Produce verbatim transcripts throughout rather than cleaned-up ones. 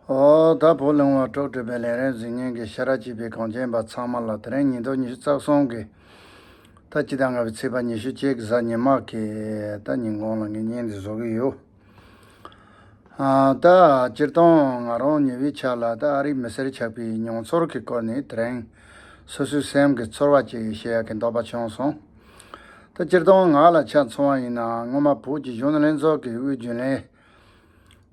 ཨོ་ད་བོད་ལུང་པ་དྲུག་གྲུབ་པའི་ལས་རིམ་གཟིགས་མཁན་གྱི་ཤ་ར་བྱེས་པའི་གངས་ཅན་པ་ཚང་མ་ལ། དེ་རིང་ཉིས་སྟོང་ཉི་ཤུ་རྩ་གསུམ་གི་ད་སྤྱི་ཟླ་ལྔ་པའི་ཚེས་པ་ཉི་ཤུ་གཅིག་གཟའ་ཉི་མ་གི་ད་ཉིན་གུང་ལ་ངས་བརྙན་འདི་བཟོ་གི་ཡོད། ཨ་ད་སྤྱིར་བཏང་ང་རང་ཉེ་བའི་ཆར་ལ་ད་ཨ་རིའི་མི་སེར་ཆགས་པའི་མྱོང་ཚོར་གྱི་སྐོར་ནས་དེ་རིང་སོ་སོའི་སེམས་ཀྱི་ཚོར་བ་ཅིག་བཤད་ཡག་གི་འདོད་པ་བྱུང་སོང་། ད་སྤྱིར་བཏང་ང་ལ་ཆ་མཚོན་པ་ཡིན་ན། སྔོན་མ་བོད་ཀྱི་གཞོན་ནུ་ལྷན་ཚོགས་ཀྱི་དབུས་རྒྱུན་ལས་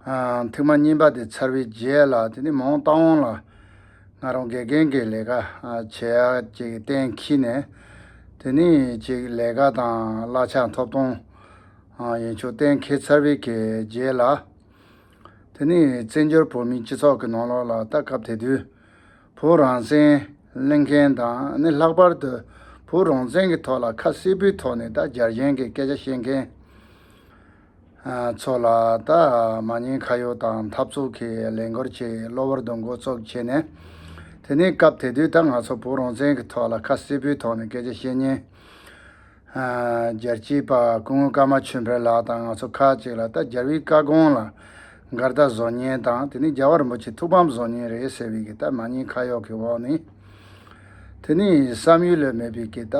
ཨ་ཐེངས་མ་གཉིས་པ་དེ་ཚར་བའི་རྗེས་ལ། དེ་ནི་མོན་རྟ་དབང་ལ་ང་རང་དགེ་རྒན་གྱི་ལས་ཀ་ཨ་བྱེད་ཡག་ཅིག་གཏན་འཁེལ་ནས། དེ་ནི་ཅིག་ལས་ཀ་དང་གླ་ཆ་ཐོབ་ཐང་ཨ་ཡན་ཆོད་གཏན་འཁེལ་ཚར་བའི་གི་རྗེས་ལ། དེ་ནི་བཙན་བྱོལ་བོད་མིའི་སྤྱི་ཚོགས་ཀྱི་ནང་ལོགས་ལ་ད་སྐབས་དེ་དུས་བོད་རང་བཙན་གླེང་མཁན་དང་། ནི་ལྷག་པར་དུ་བོད་རང་བཙན་གྱི་ཐོག་ལ་ཁ་གསལ་པོའི་ཐོག་ནས་ད་རྒྱལ་ཞེན་གྱི་སྐད་ཆ་བཤད་མཁན་ཨ་ཚོ་ལ་ད་མ་ཉེས་ཁ་གཡོག་དང་འཐབ་རྩོད་ཀྱི་ལས་འགུལ་ཅིག་གློ་བུར་དུ་འགོ་བཙུགས་བྱས་ནས། དེ་ནི་སྐབས་དེ་དུས་ད་ང་ཚོ་བོད་རང་བཙན་གྱི་ཐོག་ལ་ཁ་གསལ་པོའི་ཐོག་ནས་སྐད་ཆ་བཤད་མཁན་ཨ་རྒྱལ་གཅེས་པ་སྐུ་ངོ་ཀརྨ་ཆོས་འཕེལ་ལགས་དང་ང་ཚོ་ཁག་ཅིག་ལ་ད་རྒྱལ་བའི་བཀའ་དགོངས་ལ་འགལ་ཟླ་བཟོ་མཁན་དང་། དེ་ནི་རྒྱལ་བ་རིན་པོ་ཆེ་ཐུགས་ཕམ་བཟོ་མཁན་རེད་ཟེར་བའི་གི་ད་མ་ཉེས་ཁ་གཡོག་གི་འོག་ནས། དེ་ནི་བསམ་ཡུལ་ལས་མེད་པའི་གི་ད་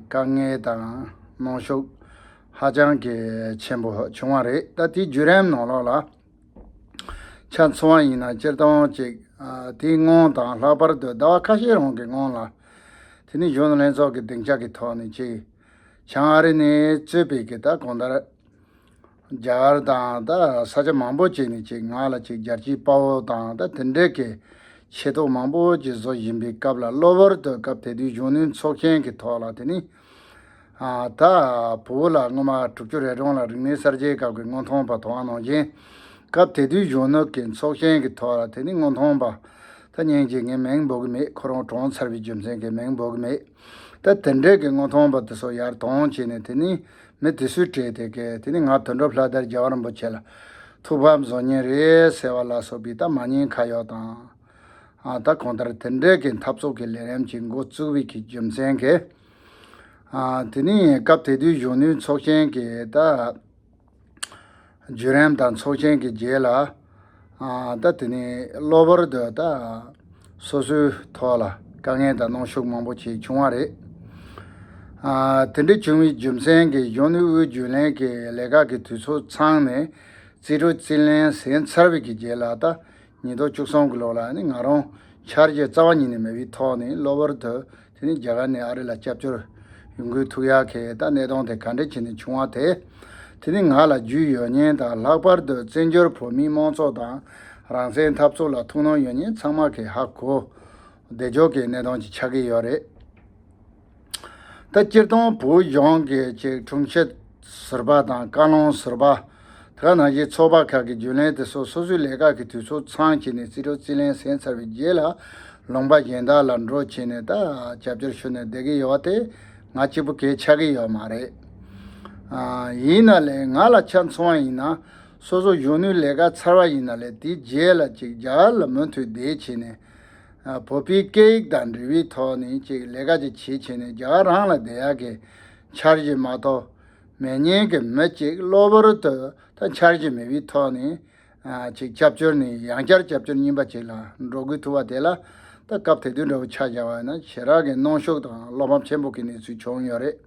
དཀའ་ངལ་དང་གནོན་ཤུགས་ཧ་ཅང་གི་ཆེན་པོ་བྱུང་བ་རེད། ད་དེའི་བརྒྱུད་རིམ་ནང་ལོགས་ལ་ཆ་མཚོན་པ་ཡིན་ན། སྤྱིར་བཏང་ཅིག་ཨ་དེའི་སྔོན་དང་། ལྷག་པར་དུ་ཟླ་བ་ཁ་ཤས་རིང་གི་སྔོན་ལ། དེ་ནི་གཞོན་ནུ་ལྷན་ཚོགས་ཀྱི་སྡིངས་ཆ་གི་ཐོག་ནས་ཅིག་བྱང་ཨ་རི་ནས་གཙོས་པའི་གི་ད་གང་ལྟར་རྒྱ་གར་དང་ད་ས་ཆ་མང་པོ་ཅིག་ནས་ཅིག་ང་ལ་ཅིག་རྒྱལ་གཅེས་དཔའ་བོ་དང་ད་དེ་འདྲའི་གི་ཆེ་མཐོང་མང་པོ་ཅིག་བཟོ་བཞིན་པའི་སྐབས་ལ། གློ་བུར་དུ་སྐབས་དེ་དུས་གཞོན་ནུའི་ཚོགས་ཆེན་གྱི་ཐོག་ལ། དེ་ནི་ཨ་ད་བོད་ལ་སྔོན་མ་དྲུག་ཅུ་རེ་གྲངས་ལ་རིག་གནས་གསར་བརྗེའི་སྐབས་ཀྱི་མངོན་མཐོང་པ་དོ་སྣང་གནང་རྐྱེན། སྐབས་དེ་དུས་གཞོན་ནུ་གི་ཚོགས་ཆེན་གྱི་ཐོག་ལ་དེ་ནི་མངོན་མཐོང་པ། ད་སྙིང་རྗེ། ངས་མིང་འབོད་གི་མེད། ཁོ་རང་གྲོངས་ཚར་བའི་རྒྱུ་མཚན་གྱིས་མིང་འབོད་གི་མེད། ད་དེ་འདྲའི་གི་མངོན་མཐོང་པ་དེ་ཚོ་ཡར་ཐོན་བྱས་ནས། དེ་ནི་མི་དེ་ཚོའི་གྲས་དེ་གས་དེ་ནི་ང་དོན་གྲུབ་ལྷ་དར་རྒྱལ་བ་རིན་པོ་ཆེ་ལ་ཐུགས་ཕམ་བཟོ་མཁན་རེད་ཟེར་བ་ལ་སོགས་པའི་ད་མ་ཉེས་ཁ་གཡོག་དང་། ཨ་ད་གང་ལྟར་དེ་འདྲའི་གི་འཐབ་རྩོད་ཀྱི་ལས་རིམ་ཅིག་འགོ་བཙུགས་པའི་གི་རྒྱུ་མཚན་གྱིས། ཨ་དེ་ནི་སྐབས་དེ་དུས་གཞོན་ནུའི་ཚོགས་ཆེན་གྱི་ད་བརྒྱུད་རིམ་དང་། ཚོགས་ཆེན་གྱི་རྗེས་ལ་ཨ་ད་དེ་ནི་གློ་བུར་དུ་ད་སོ་སོའི་ཐོག་ལ་དཀའ་ངལ་དང་གནོན་ཤུགས་མང་པོ་ཅིག་བྱུང་བ་རེད། ཨ་དེ་འདྲ་བྱུང་བའི་རྒྱུ་མཚན་གྱིས་གཞོན་ནུའི་དབུས་རྒྱུན་ལས་ཀྱི་ལས་ཀ་གི་དུས་ཚོད་ཚང་ནས་རྩིས་སྤྲོད་རྩིས་ལེན་ཟིན་ཚར་བའི་གི་རྗེས་ལ། ད་ཉིས་སྟོང་བཅུ་གསུམ་གྱི་ལོ་ལ་ནི་ང་རང་འཆར་གཞི་རྩ་བ་ཉིད་ནས་མེད་པའི་ཐོག་ནས་གློ་བུར་དུ་དེ་ནི་རྒྱ་གར་ནས་ཨ་རི་ལ་སྐྱབས་བཅོལ་ཡོང་དགོས་ཐུག་ཡག་གི་ད་གནད་དོན་དེ་ག་འདྲ་བྱས་ནས་བྱུང་བ་དེ། དེ་ནི་ང་ལ་རྒྱུས་ཡོད་མཁན་དང་། ལྷག་པར་དུ་བཙན་བྱོལ་བོད་མིའི་དམངས་གཙོ་དང་རང་བཙན་འཐབ་རྩོད་ལ་ཐུགས་སྣང་ཡོད་མཁན་ཚང་མ་གིས་ཧ་གོ་བདེ་འཇགས་ཀྱི་གནད་དོན་ཅིག་ཆགས་ཀྱི་ཡོད་རེད། ད་སྤྱིར་བཏང་བོད་གཞུང་གི་ཅིག་དྲུང་ཆེ་ཟུར་པ་དང་བཀའ་བློན་ཟུར་པ། དེ་ག་ནང་བཞིན་ཚོགས་པ་ཁག་གི་རྒྱུན་ལས་དེ་ཚོ་སོ་སོའི་ལས་ཀ་གི་དུས་ཚོད་ཚང་བྱས་ནས་རྩིས་སྤྲོད་རྩིས་ལེན་ཟིན་ཚར་བའི་རྗེས་ལ་ལུང་པ་གཞན་དག་ལ་འགྲོ་བྱས་ནས་ད་རྒྱབ་སྐྱོར་ཞུ་ནས་བསྡད་ཀྱི་ཡོད་པ་དེ་ང་གཅིག་པུ་གས་ཆགས་ཀྱི་ཡོད་མ་རེད། ཨ་ཡིན་ན་ལས་ང་ལ་ཆ་མཚོན་པ་ཡིན་ན། སོ་སོ་གཞོན་ནུའི་ལས་ཀ་ཚར་བ་ཡིན་ན་ལས་དེའི་རྗེས་ལ་ཅིག་རྒྱ་གར་ལ་མུ་མཐུད་བསྡད་བྱས་ནས། ཨ་བོད་པའི་སྐད་ཡིག་དང་འབྲེལ་བའི་ཐོག་ནས་ཅིག་ལས་ཀ་ཅིག་བྱེད་བྱས་ནས་རྒྱ་གར་རང་ལ་བསྡད་ཡག་གི་འཆར་གཞི་མ་གཏོགས་མེད་མཁན་གྱི་མི་ཅིག་གློ་བུར་དུ་ད་འཆར་གཞི་མེད་པའི་ཐོག་ནས་ཨ་ཅིག་སྐྱབས་བཅོལ་ནས་ཡང་བསྐྱར་སྐྱབས་བཅོལ་རྙིང་པ་ཅིག་ལ་འགྲོ་དགོས་ཐུག་པ་དེ་ལ། ད་སྐབས་དེ་དུས་འདྲ་བོ་ཆ་བཞག་པ་ཡིན་ན་ཞེ་དྲག་གི་གནོན་ཤུགས་དང་བློ་ཕམ་ཆེན་པོ་གི་གནས་ཚུལ་བྱུང་ཡོད་རེད།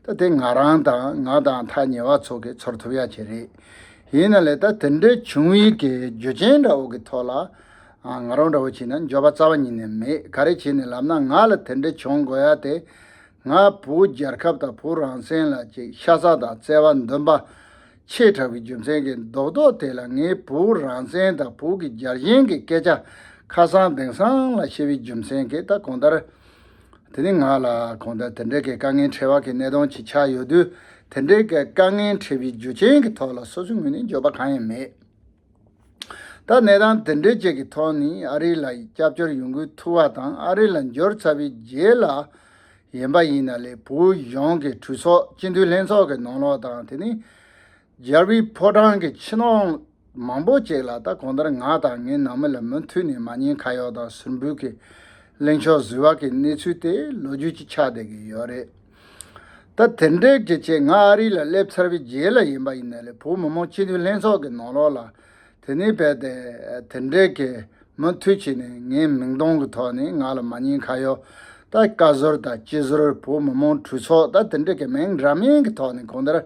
ད་དེ་ང་རང་དང་ང་དང་ཐག་ཉེ་བ་ཚོ་གིས་ཚོར་ཐུབ་ཡག་ཅིག་རེད། ཡིན་ན་ལས་ད་དེ་འདྲའི་བྱུང་བའི་གི་རྒྱུ་རྐྱེན་འདྲ་བོ་གི་ཐོག་ལ་ཨ་ང་རང་འདྲ་བོ་བྱས་ན་འགྱོད་པ་རྩ་བ་ཉིད་ནས་མེད། ག་རེ་བྱས་ནས་ལབ་ན། ང་ལ་དེ་འདྲ་བྱུང་དགོས་ཡ་དེ། ང་བོད་རྒྱལ་ཁབ་དང་བོད་རང་བཙན་ལ་ཅིག་ཤ་ཚ་དང་བརྩེ་བ་འདུན་པ་ཆེ་དྲགས་པའི་རྒྱུ་མཚན་གྱིས། རྡོག་རྡོག་དེ་ལ་ངས་བོད་རང་བཙན་དང་བོད་ཀྱི་རྒྱལ་ཞེན་གྱི་སྐད་ཆ་ཁ་སང་དེང་སང་ལ་བཤད་པའི་རྒྱུ་མཚན་གྱིས། ད་གང་ལྟར་དེ་ནི་ང་ལ་གང་ལྟར་དེ་འདྲའི་གི་དཀའ་ངལ་འཕྲད་པ་གི་གནད་དོན་ཅིག་ཆགས་ཡོད་དུས། དེ་འདྲའི་གི་དཀའ་ངལ་འཕྲད་པའི་རྒྱུ་རྐྱེན་གྱི་ཐོག་ལ་སོ་སོའི་ངོས་ནས་འགྱོད་པ་གང་ཡང་མེད། ད་གནས་སྟངས་དེ་འདྲའི་ཅིག་གི་ཐོག་ནས་ཨ་རི་ལ་སྐྱབས་བཅོལ་ཡོང་དགོས་ཐུག་པ་དང་། ཨ་རི་ལ་འབྱོར་ཚར་བའི་རྗེས་ལ་ཡིན་པ་ཡིན་ན་ལས་བོད་གཞུང་གི་གྲོས་ཚོགས་སྤྱི་འཐུས་ལྷན་ཚོགས་ཀྱི་ནང་ལོགས་དང་། དེ་ནི་རྒྱལ་བའི་ཕོ་བྲང་གི་ཕྱི་ནང་མང་པོ་ཅིག་ལ་ད་གང་ལྟར་ང་དང་ངའི་ནང་མི་ལ་མུ་མཐུད་ནས་མ་ཉེས་ཁ་གཡོག་དང་ཟུར་འབུད་ཀྱི་གླེང་ཕྱོགས་བཟོས་པ་གི་གནས་ཚུལ་དེ་ལོ་རྒྱུས་ཅིག་ཆགས་བསྡད་ཀྱི་ཡོད་རེད། ད་དེ་འདྲའི་གི་ཅིག་ང་ཨ་རི་ལ་སླེབས་ཚར་བའི་རྗེས་ལ་ཡིན་པ་ཡིན་ན་ལས་བོད་མི་མང་སྤྱི་འཐུས་ལྷན་ཚོགས་ཀྱི་ནང་ལོགས་ལ་ དེ་ནས་བས་ཏེ་དེ་འདྲའི་གི་མུ་མཐུད་བྱས་ནས་ངའི་མིང་གཏོང་གི་ཐོག་ནས་ང་ལ་མ་ཉེས་ཁ་གཡོག་ད་བཀའ་ཟུར་དང་སྤྱི་ཟུར་བོད་མི་མང་གྲོས་ཚོགས་ད་དེ་འདྲའི་གི་མིང་འདྲ་མིན་གི་ཐོག་ནས་གང་ལྟར་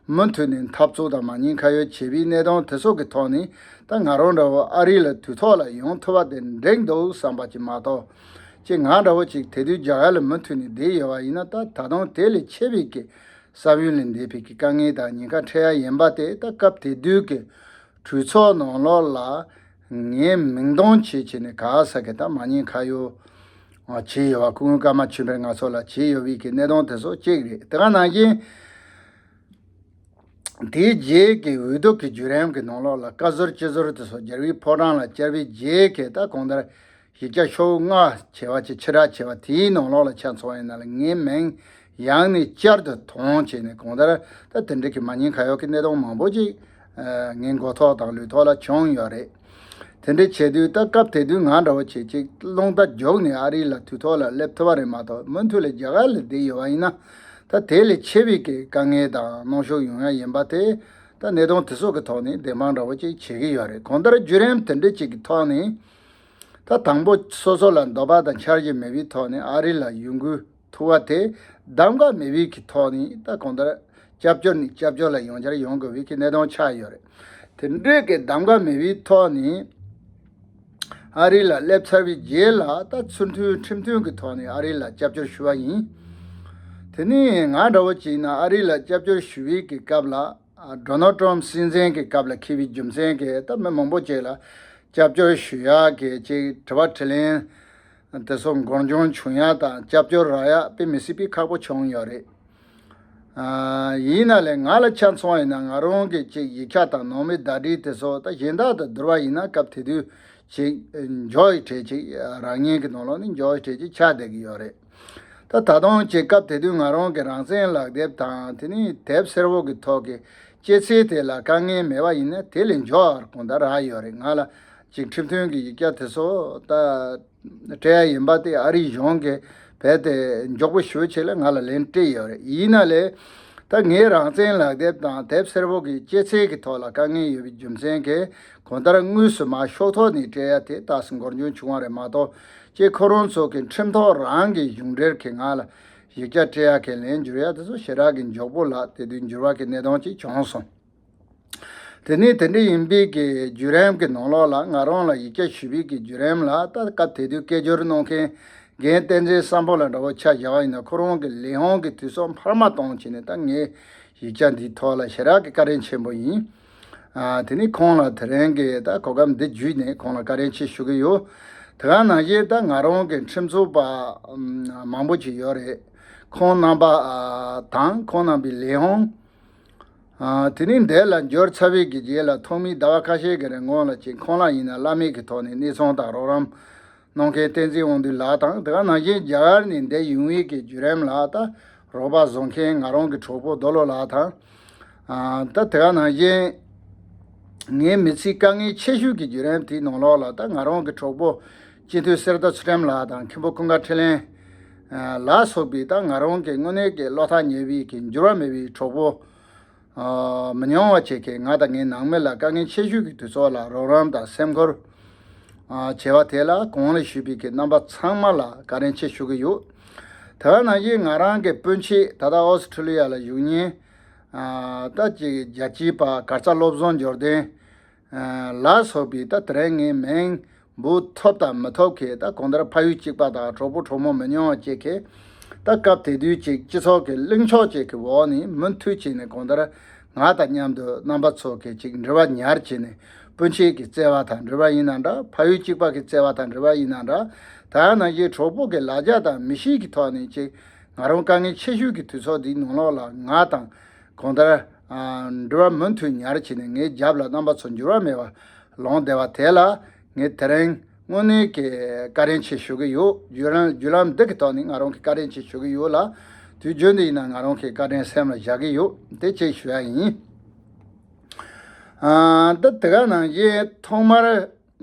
མུ་མཐུད་ནས་འཐབ་རྩོད་དང་མ་ཉེས་ཁ་གཡོག་བྱས་པའི་གནས་སྟངས་དེ་ཚོ་གི་ཐོག་ནས་ད་ང་རང་འདྲ་བོ་ཨ་རི་ལ་དུས་ཐོག་ལ་ཡོང་ཐུབ་པ་དེ་འགྲིག་འདུག་བསམ་པ་ཅིག་མ་གཏོགས། ཅིག་ང་འདྲ་བོ་ཅིག་དེ་དུས་རྒྱ་གར་ལ་མུ་མཐུད་ནས་བསྡད་ཡོད་པ་ཡིན་ན་ད་ད་དུང་དེ་ལས་ཆེ་བའི་གི་བསམ་ཡུལ་ལས་འདས་པའི་གི་དཀའ་ངལ་དང་ཉེན་ཁ་འཕྲད་ཡ་ཡིན་པ་དེ་ད་སྐབས་དེ་དུས་ཀྱི་གྲོས་ཚོགས་ནང་ལོགས་ལ་ངའི་མིང་གཏོང་བྱེད་བྱས་ནས་ག་ས་གི་ད་མ་ཉེས་ཁ་གཡོག་བྱས་ཡོད་པ་སྐུ་ངོ་ཀརྨ་ཆོས་འཕེལ་ང་ཚོ་ལ་བྱས་ཡོད་པའི་གི་གནད་དོན་དེ་ཚོ་གཅིག་རེད། དེ་ག་ནང་བཞིན་དེའི་རྗེས་ཀྱི་འོས་བསྡུ་གི་བརྒྱུད་རིམ་གྱི་ནང་ལོགས་ལ་བཀའ་ཟུར་སྤྱི་ཟུར་དེ་ཚོ་རྒྱལ་བའི་ཕོ་བྲང་ལ་བཅར་བའི་རྗེས་ཀྱི་ད་གང་ལྟར་གཞིས་ཆགས་ཤོག་ལྔ་བྱས་པ་ཅིག་ཕྱི་བསྒྲགས་བྱས་པ་དེའི་ནང་ལོགས་ལ་ཆ་མཚོན་པ་ཡིན་ན་ལ་ངའི་མིང་ཡང་ནས་བསྐྱར་དུ་ཐོན་བྱས་ནས་གང་ལྟར་ད་དེ་འདྲ་གི་མ་ཉེས་ཁ་གཡོག་གི་གནད་དོན་མང་པོ་ཅིག་ངའི་མགོ་ཐོག་དང་ལུས་ཐོག་ལ་བྱུང་ཡོད་རེད། དེ་འདྲ་བྱས་དུས་ད་སྐབས་དེ་དུས་ང་འདྲ་བོ་བྱས་ཅིག་རླུང་རྟ་རྒྱུགས་ནས་ཨ་རི་ལ་དུས་ཐོག་ལ་སླེབས་ཐུབ་པ་རེད་མ་གཏོགས་མུ་མཐུད་ལ་རྒྱ་གར་ལ་བསྡད་ཡོད་པ་ཡིན་ན་ད་དེ་ལས་ཆེ་བའི་གི་དཀའ་ངལ་དང་གནོན་ཤུགས་ཡོང་ཡ་ཡིན་པ་དེ་ད་གནད་དོན་དེ་ཚོ་གི་ཐོག་ནས་བདེན་དཔང་འདྲ་བོ་ཅིག་བྱེད་ཀྱི་ཡོད་རེད། གང་ལྟར་བརྒྱུད་རིམ་དེ་འདྲ་ཅིག་གི་ཐོག་ནས་ད་དང་པོ་སོ་སོ་ལ་འདོད་པ་དང་འཆར་གཞི་མེད་པའི་ཐོག་ནས་ཨ་རི་ལ་ཡོང་དགོས་ཐུག་པ་དེ་གདམ་ག་མེད་པའི་གི་ཐོག་ནས་ད་གང་ལྟར་སྐྱབས་བཅོལ་ནས་སྐྱབས་བཅོལ་ལ་ཡང་བསྐྱར་ཡོང་དགོས་པའི་གི་གནད་དོན་ཆགས་ཡོད་རེད། དེ་འདྲའི་གི་གདམ་ག་མེད་པའི་ཐོག་ནས་ཨ་རི་ལ་སླེབས་ཚར་བའི་རྗེས་ལ་ད་ཚུར་མཐུན་ཁྲིམས་མཐུན་གི་ཐོག་ནས་ཨ་རི་ལ་སྐྱབས་བཅོལ་ཞུ་བ་ཡིན། དེ་ནས་ང་འདྲ་བོ་བྱས་ན་ཨ་རི་ལ་སྐྱབས་བཅོལ་ཞུ་བའི་གི་སྐབས་ལ་ཨ་ཌོ་ནལ་ཊམ་སྲིད་འཛིན་གྱི་སྐབས་ལ་འཁེལ་བའི་རྒྱུ་མཚན་གྱིས་ད་མི་མང་པོ་ཅིག་ལ་སྐྱབས་བཅོལ་ཞུ་ཡག་གི་ཅིག་དྲི་བ་དྲིས་ལན་དེ་ཚོ་འགོར་འགྱངས་བྱུང་ཡག་དང་སྐྱབས་བཅོལ་རག་ཡག་དཔེ་མི་སྲིད་པའི་ཁག་པོ་བྱུང་ཡོད་རེད། ཨ་ཡིན་ན་ལས་ང་ལ་ཆ་མཚོན་པ་ཡིན་ན་ང་རང་གི་ཅིག་ཡིག་ཆ་དང་ནང་མི་ཟླ་སྒྲིལ་དེ་ཚོ་ད་གཞན་དག་དང་བསྡུར་བ་ཡིན་ན་སྐབས་དེ་དུས་ཅིག་འཇོག་ཡི་གྲས་ཅིག་རང་ཉིད་ཀྱི་ནང་ལོགས་ནས་འཇོག་ཡི་གྲས་ཅིག་ཆགས་བསྡད་ཀྱི་ཡོད་རེད། ད་ད་དུང་ཅིག་སྐབས་དེ་དུས་ང་རང་གི་རང་བཙན་ལག་དེབ་དང་དེ་ནས་དེབ་སེར་པོ་གི་ཐོག་གི་སྐྱེད་ཚལ་དེ་ལ་དཀའ་ངལ་མེད་པ་ཡིན་ན་དེ་ལས་མགྱོགས་པར་གང་ལྟར་རག་ཡོད་རེད། ང་ལ་ཅིག་ཁྲིམས་མཐུན་གྱི་ཡིག་ཆ་དེ་ཚོ་ད་སྤྲད་ཡ་ཡིན་པ་དེ་ཨ་རིའི་གཞུང་གིས་རྦད་དེ་མགྱོགས་པོ་ཞེ་པོ་ཅིག་ལ་ང་ལ་ལན་སྤྲད་ཡོད་རེད། ཡིན་ན་ལས་ད་ངའི་རང་བཙན་ལག་དེབ་དང་དེབ་སེར་པོ་གི་སྐྱེད་ཚལ་གྱི་ཐོག་ལ་དཀའ་ངལ་ཡོད་པའི་རྒྱུ་མཚན་གྱིས་གང་ལྟར་དངོས་སུ་མར་ཤོག་ཐོག་ནས་སྤྲད་ཡ་དེ་ཏོག་ཙམ་འགོར་འགྱངས་བྱུང་བ་རེད་མ་གཏོགས་ཅིག་ཁོ་རང་ཚོ་གི་ཁྲིམས་ཐོག་རང་གི་གཞུང་འབྲེལ་གྱི་ང་ལ་ཡིག་ཆ་སྤྲད་ཡ་གི་ལན་འབྱོར་ཡ་དེ་ཚོ་ཞེ་དྲག་གི་མགྱོགས་པོ་ལ་དེ་དུས་འགྱུར་བ་གི་གནད་དོན་ཅིག་བྱུང་སོང་། དེ་ནས་དེ་འདྲ་ཡིན་པའི་གི་བརྒྱུད་རིམ་གྱི་ནང་ལོགས་ལ་ང་རང་ལ་ཡིག་ཆ་ཞུ་བའི་གི་བརྒྱུད་རིམ་ལ་ད་སྐབས་དེ་དུས་སྐད་སྒྱུར་གནང་མཁན་རྒན་བསྟན་འཛིན་བསམ་ཕོ་ལགས་འདྲ་བོ་ཆ་བཞག་པ་ཡིན་ན་ཁོ་རང་གི་ལས་དབང་གི་དུས་ཚོད་འཕར་མ་གཏོང་བྱས་ནས་ད་ངས་ཡིག་ཆ་འདིའི་ཐོག་ལ་ཞེ་དྲག་གི་བཀའ་དྲིན་ཆེན་པོ་ཡིན། ཨ་དེ་ནས་ཁོང་ལ་དེ་རིང་གི་ད་གོ་སྐབས་འདི་བརྒྱུད་ནས་ཁོང་ལ་བཀའ་དྲིན་ཆེ་ཞུ་གི་ཡོད། དེ་ག་ནང་བཞིན་ད་ང་རང་གི་ཁྲིམས་རྩོད་པ་ཨམ་མང་པོ་ཅིག་ཡོད་རེད། ཁོང་རྣམ་པ་ཨ་དང་ཁོང་རྣམ་པའི་ལས་དབང་ཨ་དེ་ནས་འདི་ལ་འབྱོར་ཚར་བའི་གི་རྗེས་ལ་ཐོག་མའི་ཟླ་བ་ཁ་ཤས་ཀྱི་རིང་སྔོན་ལ་ཅིག་ཁོང་ལ་ཡིན་ན་བླ་མེད་ཀྱི་ཐོག་ནས་གནས་ཚང་དང་རོགས་རམ་གནང་མཁན་བསྟན་འཛིན་དབང་འདུས་ལགས་དང་དེ་ག་ནང་བཞིན་རྒྱ་གར་ནས་འདིར་ཡོང་བའི་གི་བརྒྱུད་རིམ་ལ་ད་རོགས་པ་བཟོ་མཁན་ང་རང་གི་གྲོགས་པོ་རྡོ་ལོ་ལགས་དང་ཨ་ད་དེ་ག་ནང་བཞིན་ངའི་མི་ཚེའི་དཀའ་ངལ་ཆེ་ཤོས་ཀྱི་བརྒྱུད་རིམ་དེའི་ནང་ལོགས་ལ་ད་ང་རང་གི་གྲོགས་པོ་སྤྱི་འཐུས་གསེར་རྟ་ཚུལ་ཁྲིམས་ལགས་དང་མཁན་པོ་ཀུན་དགའ་འཕྲིན་ལས་ལ་སོགས་པའི་ད་ང་རང་གི་དངོས་གནས་ཀྱི་བློ་ཐག་ཉེ་བའི་གི་འགྱུར་བ་མེད་པའི་གྲོགས་པོ་ཨ་མི་ཉུང་བ་ཅིག་གིས་ང་དང་ངའི་ནང་མི་ལ་དཀའ་ངལ་ཆེ་ཤོས་ཀྱི་དུས་ཚོད་ལ་རོགས་རམ་དང་སེམས་ཁུར་ཨ་བྱས་པ་དེ་ལ་གོང་ལ་ཞུས་པའི་གི་རྣམ་པ་ཚང་མ་ལ་བཀའ་དྲིན་ཆེ་ཞུ་གི་ཡོད། དེ་ག་ནང་བཞིན་ང་རང་གི་སྤུན་མཆེད་ད་ལྟ་ཨོ་སི་ཁྲུ་ལི་ཡ་ལ་བཞུགས་མཁན་ཨ་ད་ཅིག་རྒྱལ་གཅེས་པ་གར་རྩ་བློ་བཟང་འབྱོར་ལྡན་ལ་སོགས་པའི་ད་དེ་རིང་ངའི་མིང་འབོད་ཐུབ་དང་མི་ཐུབ་ཀྱི་ད་གང་ལྟར་ཕ་ཡུལ་གཅིག་པ་དང་གྲོགས་པོ་གྲོགས་མོ་མི་ཉུང་བ་ཅིག་གིས་ད་སྐབས་དེ་དུས་ཅིག་སྤྱི་ཚོགས་ཀྱི་གླེང་ཕྱོགས་ཅིག་གི་འོག་ནས་མུ་མཐུད་བྱས་ནས་གང་ལྟར་ང་དང་མཉམ་དུ་རྣམ་པ་ཚོ་གིས་ཅིག་འབྲེལ་བ་ཉར་བྱས་ནས་སྤུན་མཆེད་ཀྱི་བརྩེ་བ་དང་འབྲེལ་བ་ཡིན་ན་འདྲ་ཕ་ཡུལ་གཅིག་པ་གི་བརྩེ་བ་དང་འབྲེལ་བ་ཡིན་ན་འདྲ་ད་ནང་བཞིན་གྲོགས་པོ་གི་ལ་རྒྱ་དང་མི་གཤིས་ཀྱི་ཐོག་ནས་ཅིག་ང་རང་དཀའ་ངལ་ཆེ་ཤོས་ཀྱི་དུས་ཚོད་འདིའི་ནང་ལོགས་ལ་ང་དང་གང་ལྟར་ཨ་འབྲེལ་བ་མུ་མཐུད་ཉར་བྱས་ནས་ངའི་རྒྱབ་ལ་རྣམ་པ་ཚོ་འགྱུར་བ་མེད་པ་ལངས་བསྡད་པ་དེ་ལ་ངས་དེ་རིང་དངོས་གནས་ཀྱི་བཀའ་དྲིན་ཆེ་ཞུ་གི་ཡོད། བརྒྱུད་རིམ་བརྒྱུད་ལམ་འདི་གི་ཐོག་ནས་ང་རང་གི་བཀའ་དྲིན་ཆེ་ཞུ་གི་ཡོད་ལ། དུས་རྒྱུན་འདི་ཡིན་ན་ང་རང་གི་བཀའ་དྲིན་སེམས་ལ་བཞག་གི་ཡོད། དེ་གཅིག་ཞུ་ཡ་ཡིན། ཨ་ད་དེ་ག་ནང་བཞིན་ཐོག་མར་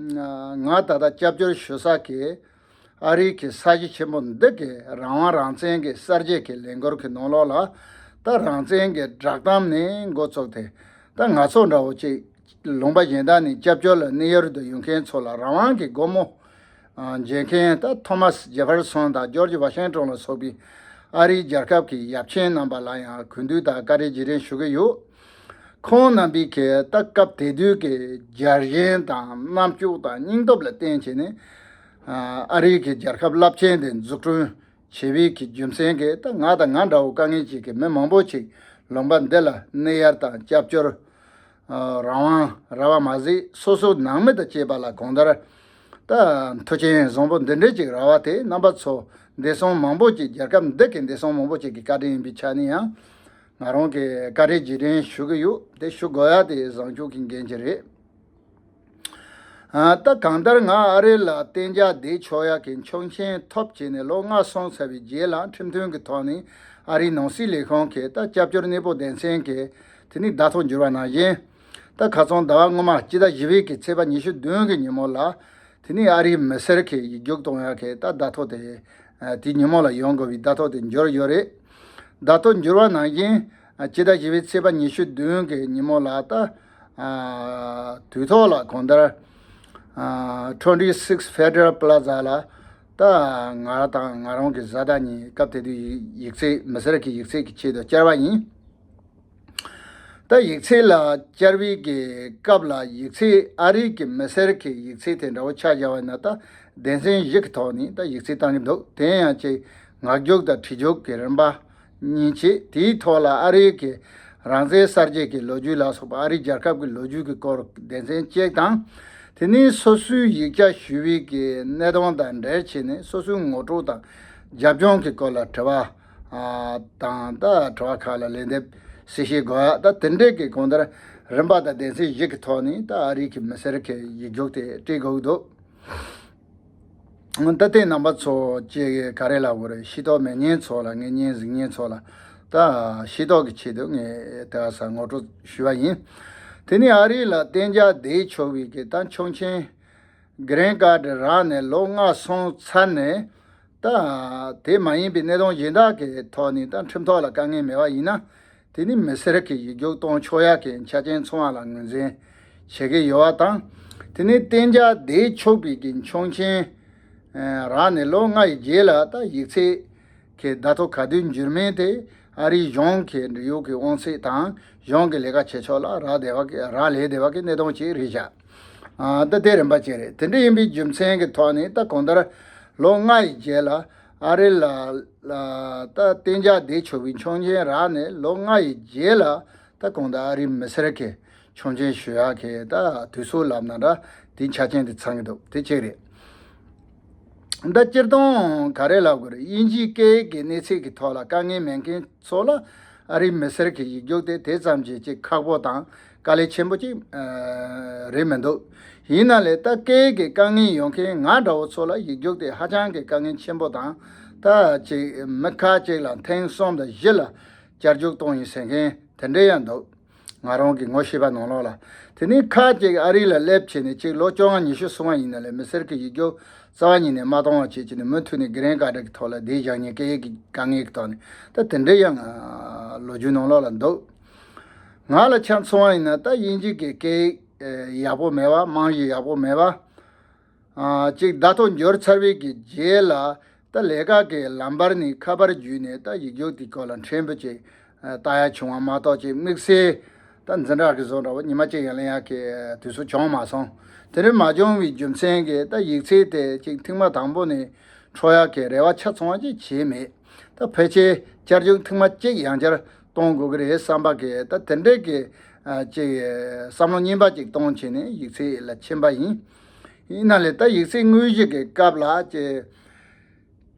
ང་ད་ལྟ་སྐྱབས་བཅོལ་ཞུ་ས་གི་ཨ་རི་གི་ས་གཞི་ཆེན་པོ་འདི་གི་རང་དབང་རང་བཙན་གི་གསར་བརྗེ་གི་ལས་འགུལ་གི་ནང་ལོགས་ལ་ད་རང་བཙན་གི་བསྒྲགས་གཏམ་ནས་འགོ་བཙུགས་ཏེ་ད་ང་ཚོ་འདྲ་བོ་ཅིག་ ལུང་པ་གཞན་དག་ནས་སྐྱབས་བཅོལ་ལ་གནས་ཡུལ་དུ་ཡོང་མཁན་ཚོ་ལ་རང་དབང་གི་སྒོ་མོ་འབྱེད་མཁན་ད་ཐོ་མཱས་ཇེ་ཕར་སོན་དང་ཇོརྗ་ཝ་ཤིང་ཏོན་ལ་སོགས་པའི་ཨ་རིའི་རྒྱལ་ཁབ་ཀྱི་ཡབ་ཆེན་རྣམ་པ་ལ་ཡང་གུས་འདུད་དང་བཀའ་དྲིན་རྗེས་དྲན་ཞུ་གི་ཡོད། ཁོང་རྣམ་པས་ཀྱི་ད་སྐབས་དེ་དུས་ཀྱི་རྒྱལ་ཞེན་དང་རྣམ་དཔྱོད་དང་སྙིང་སྟོབས་ལ་བརྟེན་བྱས་ནས་ཨ་རིའི་གི་རྒྱལ་ཁབ་རླབས་ཆེན་དེ་འཛུགས་སྐྲུན་བྱས་པའི་གི་རྒྱུ་མཚན་གྱིས་ད་ང་དང་ང་འདྲ་བོ་དཀའ་ངལ་ཅན་གྱི་མི་མང་པོ་ཅིག་ལུང་པ་འདི་ལ་གནས་ཡུལ་དང་སྐྱབས་བཅོལ། ཨ་རང་དབང་ར་བ་མ་ཟད་སོ་སོའི་ནང་མི་དང་བཅས་པ་ལ་གང་ལྟར་ད་མཐུན་རྐྱེན་བཟང་པོ་འདི་འདྲའི་ཅིག་རག་པ་དེ་རྣམ་པ་ཚོ་བདེ་སྲུང་མང་པོ་ཅིག་རྒྱལ་ཁབ་འདི་གི་བདེ་སྲུང་མང་པོ་ཅིག་གི་བཀའ་དྲིན་ཡིན་པའི་ཆ་ནས་ཡང་ང་རང་གི་བཀའ་དྲིན་རྗེས་དྲན་ཞུ་གི་ཡོད། དེ་ཞུ་དགོས་ཡ་དེ་བཟང་ཕྱོགས་ཀྱི་འགན་ཅིག་རེད། ཨ་ད་གང་ལྟར་ང་ཨ་རི་ལ་གཏན་འཇགས་བསྡད་ཆོག་ཡག་གི་ཆོག་མཆན་ཐོབ་བྱས་ནས་ལོ་ལྔ་སོང་ཚར་བའི་རྗེས་ལ་ཁྲིམས་མཐུན་གྱི་ཐོག་ནས་ཨ་རིའི་ནང་སྲིད་ལས་ཁུངས་ཀྱིས་ད་སྐྱབས་བཅོལ་གནས་སྤོ་སྡེ་ཚན་གྱིས་དེ་ནས་བརྡ་ཐོ་འབྱོར་བ་ནང་བཞིན། ད་ཁ་སང་ཟླ་བ་སྔོན་མ་སྤྱི་ཟླ་བཞི་པའི་གི་ཚེས་པ་ཉི་ཤུ་བདུན་གི་ཉིན་མོ་ལ་དེ་ནས་ཨ་རིའི་མི་སེར་གྱི་ཡིག་རྒྱུགས་གཏོང་ཡག་གི་ད་བརྡ་ཐོ་དེ་དེའི་ཉིན་མོ་ལ་ཡོང་དགོས་པའི་བརྡ་ཐོ་དེ་འབྱོར་ཡོད་རེད། བརྡ་ཐོ་འབྱོར་བ་ནང་བཞིན། ཨ་སྤྱི་ཟླ་བཞི་པའི་ཚེས་པ་ཉི་ཤུ་བདུན་གི་ཉིན་མོ་ལ་ད་ཨ་དུས་ཐོག་ལ་གང་ལྟར་ཨ་twenty six Federal Plaza ལ་ད་ང་དང་ང་རང་གི་བཟའ་ཟླ་གཉིས་སྐབས་དེ་དུས་ཡིག་ཡིག་ཚད་མི་སེར་གྱི་ཡིག་ཚད་ཀྱི་ཆེད་དུ་བཅར་བ་ཡིན། ད་ཡིག་ཚད་ལ་བཅར་བའི་གི་སྐབས་ལ་ཡིག་ཚད་ཨ་རིའི་གི་མི་སེར་གྱི་ཡིག་ཚད་དེ་འདྲ་བོ་ཆ་བཞག་པ་ཡིན་ན་ད་སྡེ་ཚན་བཞི་གི་ཐོག་ནས་ད་ཡིག་ཚད་བཏང་གི་འདུག་དེ་ཡང་ཅིག་ངག་རྒྱུགས་དང་བྲིས་རྒྱུགས་ཀྱི་རིམ་པ། གཉིས་བྱས། དེའི་ཐོག་ལ་ཨ་རིའི་གི་རང་བཙན་གསར་བརྗེ་གི་ལོ་རྒྱུས་ལ་སོགས་པ་ཨ་རིའི་རྒྱལ་ཁབ་ཀྱི་ལོ་རྒྱུས་ཀྱི་སྐོར་སྡེ་ཚན་གཅིག་དང་། དེ་ནས་སོ་སོའི་ཡིག་ཆ་ཞུ་བའི་གི་གནས་སྟངས་དང་འབྲེལ་བྱས་ནས་སོ་སོའི་ངོ་སྤྲོད་དང་རྒྱབ་ལྗོངས་ཀྱི་སྐོར་ལ་དྲི་བ་ཨ་དང་ད་དྲི་བ་ཁག་ལ་ལན་འདེབས་གསལ་བཤད་དགོས་ཡ་ད་དེ་འདྲས་ཀྱི་གང་ལྟར་རིམ་པ་དང་སྡེ་ཚན་བཞི་གི་ཐོག་ནས་ད་ཨ་རིའི་གི་མི་སེར་གྱི་ཡིག་རྒྱུགས་དེ་སྤྲད་དགོས་ཀྱི་འདུག་ད་ལྟའི་རྣམ་པ་ཚོ་ཅིག་ག་རེ་ལབ་དགོས་རེད། ཤེས་རྟོགས་མེད་མཁན་ཚོ་ལ་ངེས་མཁན་གཟིགས་མཁན་ཚོ་ལ་ད་ཤེས་རྟོགས་ཀྱི་ཆེད་དུ་ངས་དེ་ག་ས་ངོ་སྤྲོད་ཞུས་པ་ཡིན། དེ་ནས་ཨ་རི་ལ་གཏན་འཇགས་བསྡད་ཆོག་པའི་གི་ད་ཆོག་མཆན་གྷི་རིན་ཀཱར་རག་ནས་ལོ་ལྔ་སོང་ཚར་ནས་ད་དེ་མ་ཡིན་པའི་གནས་སྟངས་གཞན་དག་གི་ཐོག་ནས་ད་ཁྲིམས་ཐོག་ལ་དཀའ་ངལ་མེད་པ་ཡིན་ན། དེ་ནི་མི་སེར་གྱི་ཡིག་རྒྱུགས་གཏོང་ཆོག་ཡག་གི་ཆ་རྐྱེན་ཚང་བ་ལ་ངོས་འཛིན་བྱེད་ཀྱི་ཡོད་པ་དང་། དེ་ནི་གཏན་འཇགས་བསྡད་ཆོག་པའི་གི་ཆོག་མཆན་རག་ནས་ལོ་ལྔ་ཡི་རྗེས་ལ་ད་ཡིག་ཚད་ཀྱི་བརྡ་ཐོ་ག་དུས་འབྱོར་མིན་དེ་ཨ་རིའི་གཞུང་གི་འབྲེལ་ཡོད་ཀྱི་དབང་ཚད་དང་གཞུང་གི་ལས་ཀ་བྱེད་ཕྱོགས་ལ་རག་བསྡད་པ་གི་རག་ལས་བསྡད་པ་གི་གནས་སྟངས་ཅིག་རེད་བཞག་ཨ་ད་དེ་རིམ་པ་ཅིག་རེད། དེ་འདྲ་ཡིན་པའི་རྒྱུ་མཚན་གྱི་ཐོག་ནས་ད་གང་ལྟར་ལོ་ལྔ་ཡི་རྗེས་ལ་ཨ་རི་ལ་ལ་ད་གཏན་འཇགས་བསྡད་ཆོག་པའི་ཆོག་མཆན་རག་ནས་ལོ་ལྔ་ཡི་རྗེས་ལ་ད་གང་ལྟར་ཨ་རིའི་མི་སེར་གྱི་ཆོག་མཆན་ཞུ་ཡག་གི་ད་དུས་ཚོད་ལབ་ན་འདྲ་དེའི་ཆ་རྐྱེན་དེ་ཚང་གི་འདུག་དེ་གཅིག་རེད། ད་སྤྱིར་བཏང་ག་རེ་ལབ་དགོས་རེད། དབྱིན་ཇིའི་སྐད་ཡིག་གི་གནས་ཚད་ཀྱི་ཐོག་ལ་དཀའ་ངལ་མེད་མཁན་ཚོ་ལ་ཨ་རིའི་མི་སེར་གྱི་ཡིག་རྒྱུགས་དེ་དེ་ཙམ་གྱིས་ཅིག་ཁག་པོ་དང་དཀའ་ལས་ཆེན་པོ་ཅིག་ཨ་རེད་མི་འདུག་ཡིན་ན་ལས་ད་སྐད་ཡིག་གི་དཀའ་ངལ་ཡོད་མཁན་ང་འདྲ་བོ་ཚོ་ལ་ཡིག་རྒྱུགས་དེ་ཧ་ཅང་གི་དཀའ་ངལ་ཆེན་པོ་དང་། ད་ཅིག་མི་ཁག་ཅིག་ལ་ཐེངས་གསུམ་དང་བཞི་ལ་བསྐྱར་ཞུ་གཏོང་ཡིན་ཟེར་མཁན་དེ་འདྲ་ཡང་འདུག་ང་རང་གི་ངོ་ཤེས་པ་ནང་ལོགས་ལ། དེ་ནས་ཁ་ཅིག་ཨ་རི་ལ་སླེབས་བྱས་ནས་ཅིག་ལོ་བཅོ་ལྔ་ཉི་ཤུ་སོང་བ་ཡིན་ན་ལས་མི་སེར་གྱི་ཡིག་རྒྱུགས་རྩ་བ་ཉིད་ནས་མ་གཏོང་བ་བྱས་བྱས་ནས་མུ་མཐུད་ནས་གྷི་རིན་ཀཱར་ཌི་གི་ཐོག་ལ་བསྡད་བཞག་མཁན་སྐད་ཡིག་གི་དཀའ་ངལ་གྱི་ཐོག་ནས་ད་དེ་འདྲ་ཡང་ལོ་རྒྱུས་ནང་ལོགས་ལ་འདུག་ང་ལ་ཆ་མཚོན་པ་ཡིན་ན་ད་དབྱིན་ཇི་གི་སྐད་ཡིག་ཡག་པོ་མེད་པ། རྨང་གཞི་ཡག་པོ་མེད་པ། ཨ་གཅིག་བརྡ་ཐོ་འབྱོར་ཚར་བའི་གི་རྗེས་ལ་ད་ལས་ཀ་གི་ལམ་བར་ནས་ཁ་པར་བརྒྱུད་ནས་ད་ཡིག་རྒྱུགས་དེ་སྐོར་ལ་ཕྲན་བུ་ཅིག་ཨ་ལྟ་ཡ་བྱུང་བ་མ་གཏོགས་ཅིག་དམིགས་བསལ་ད་འཛིན་གྲྭ་གི་བཟོ་འདྲ་བོ་ཉི་མ་གཅིག་ཡན་ལེན་ཡག་གི་དུས་ཚོད་བྱུང་མ་སོང་། དེ་འདྲ་མ་བྱུང་བའི་རྒྱུ་མཚན་གྱིས་ད་ཡིག་ཚད་དེ་ཅིག་ཐེངས་མ་དང་པོ་ནས་འཕྲོག་ཡག་གི་རེ་བ་ཆ་ཚང་བ་ཅིག་བྱས་མེད། ད་ཕལ་ཆེར་བསྐྱར་ཞུ་ཐེངས་མ་གཅིག་ཡང་བསྐྱར་གཏོང་དགོས་ཀྱི་རེད་བསམ་པ་གི་ད་དེ་འདྲས་ཀྱི་ཨ་ཅིག་བསམ་བློ་རྙིང་པ་ཅིག་གཏོང་བྱས་ནས་ཡིག་ཚད་ལ་ཕྱིན་པ་ཡིན། ཡིན་ན་ལས་ད་ཡིག་ཚད་དངོས་གཞི་གི་སྐབས་ལ་ཅིག་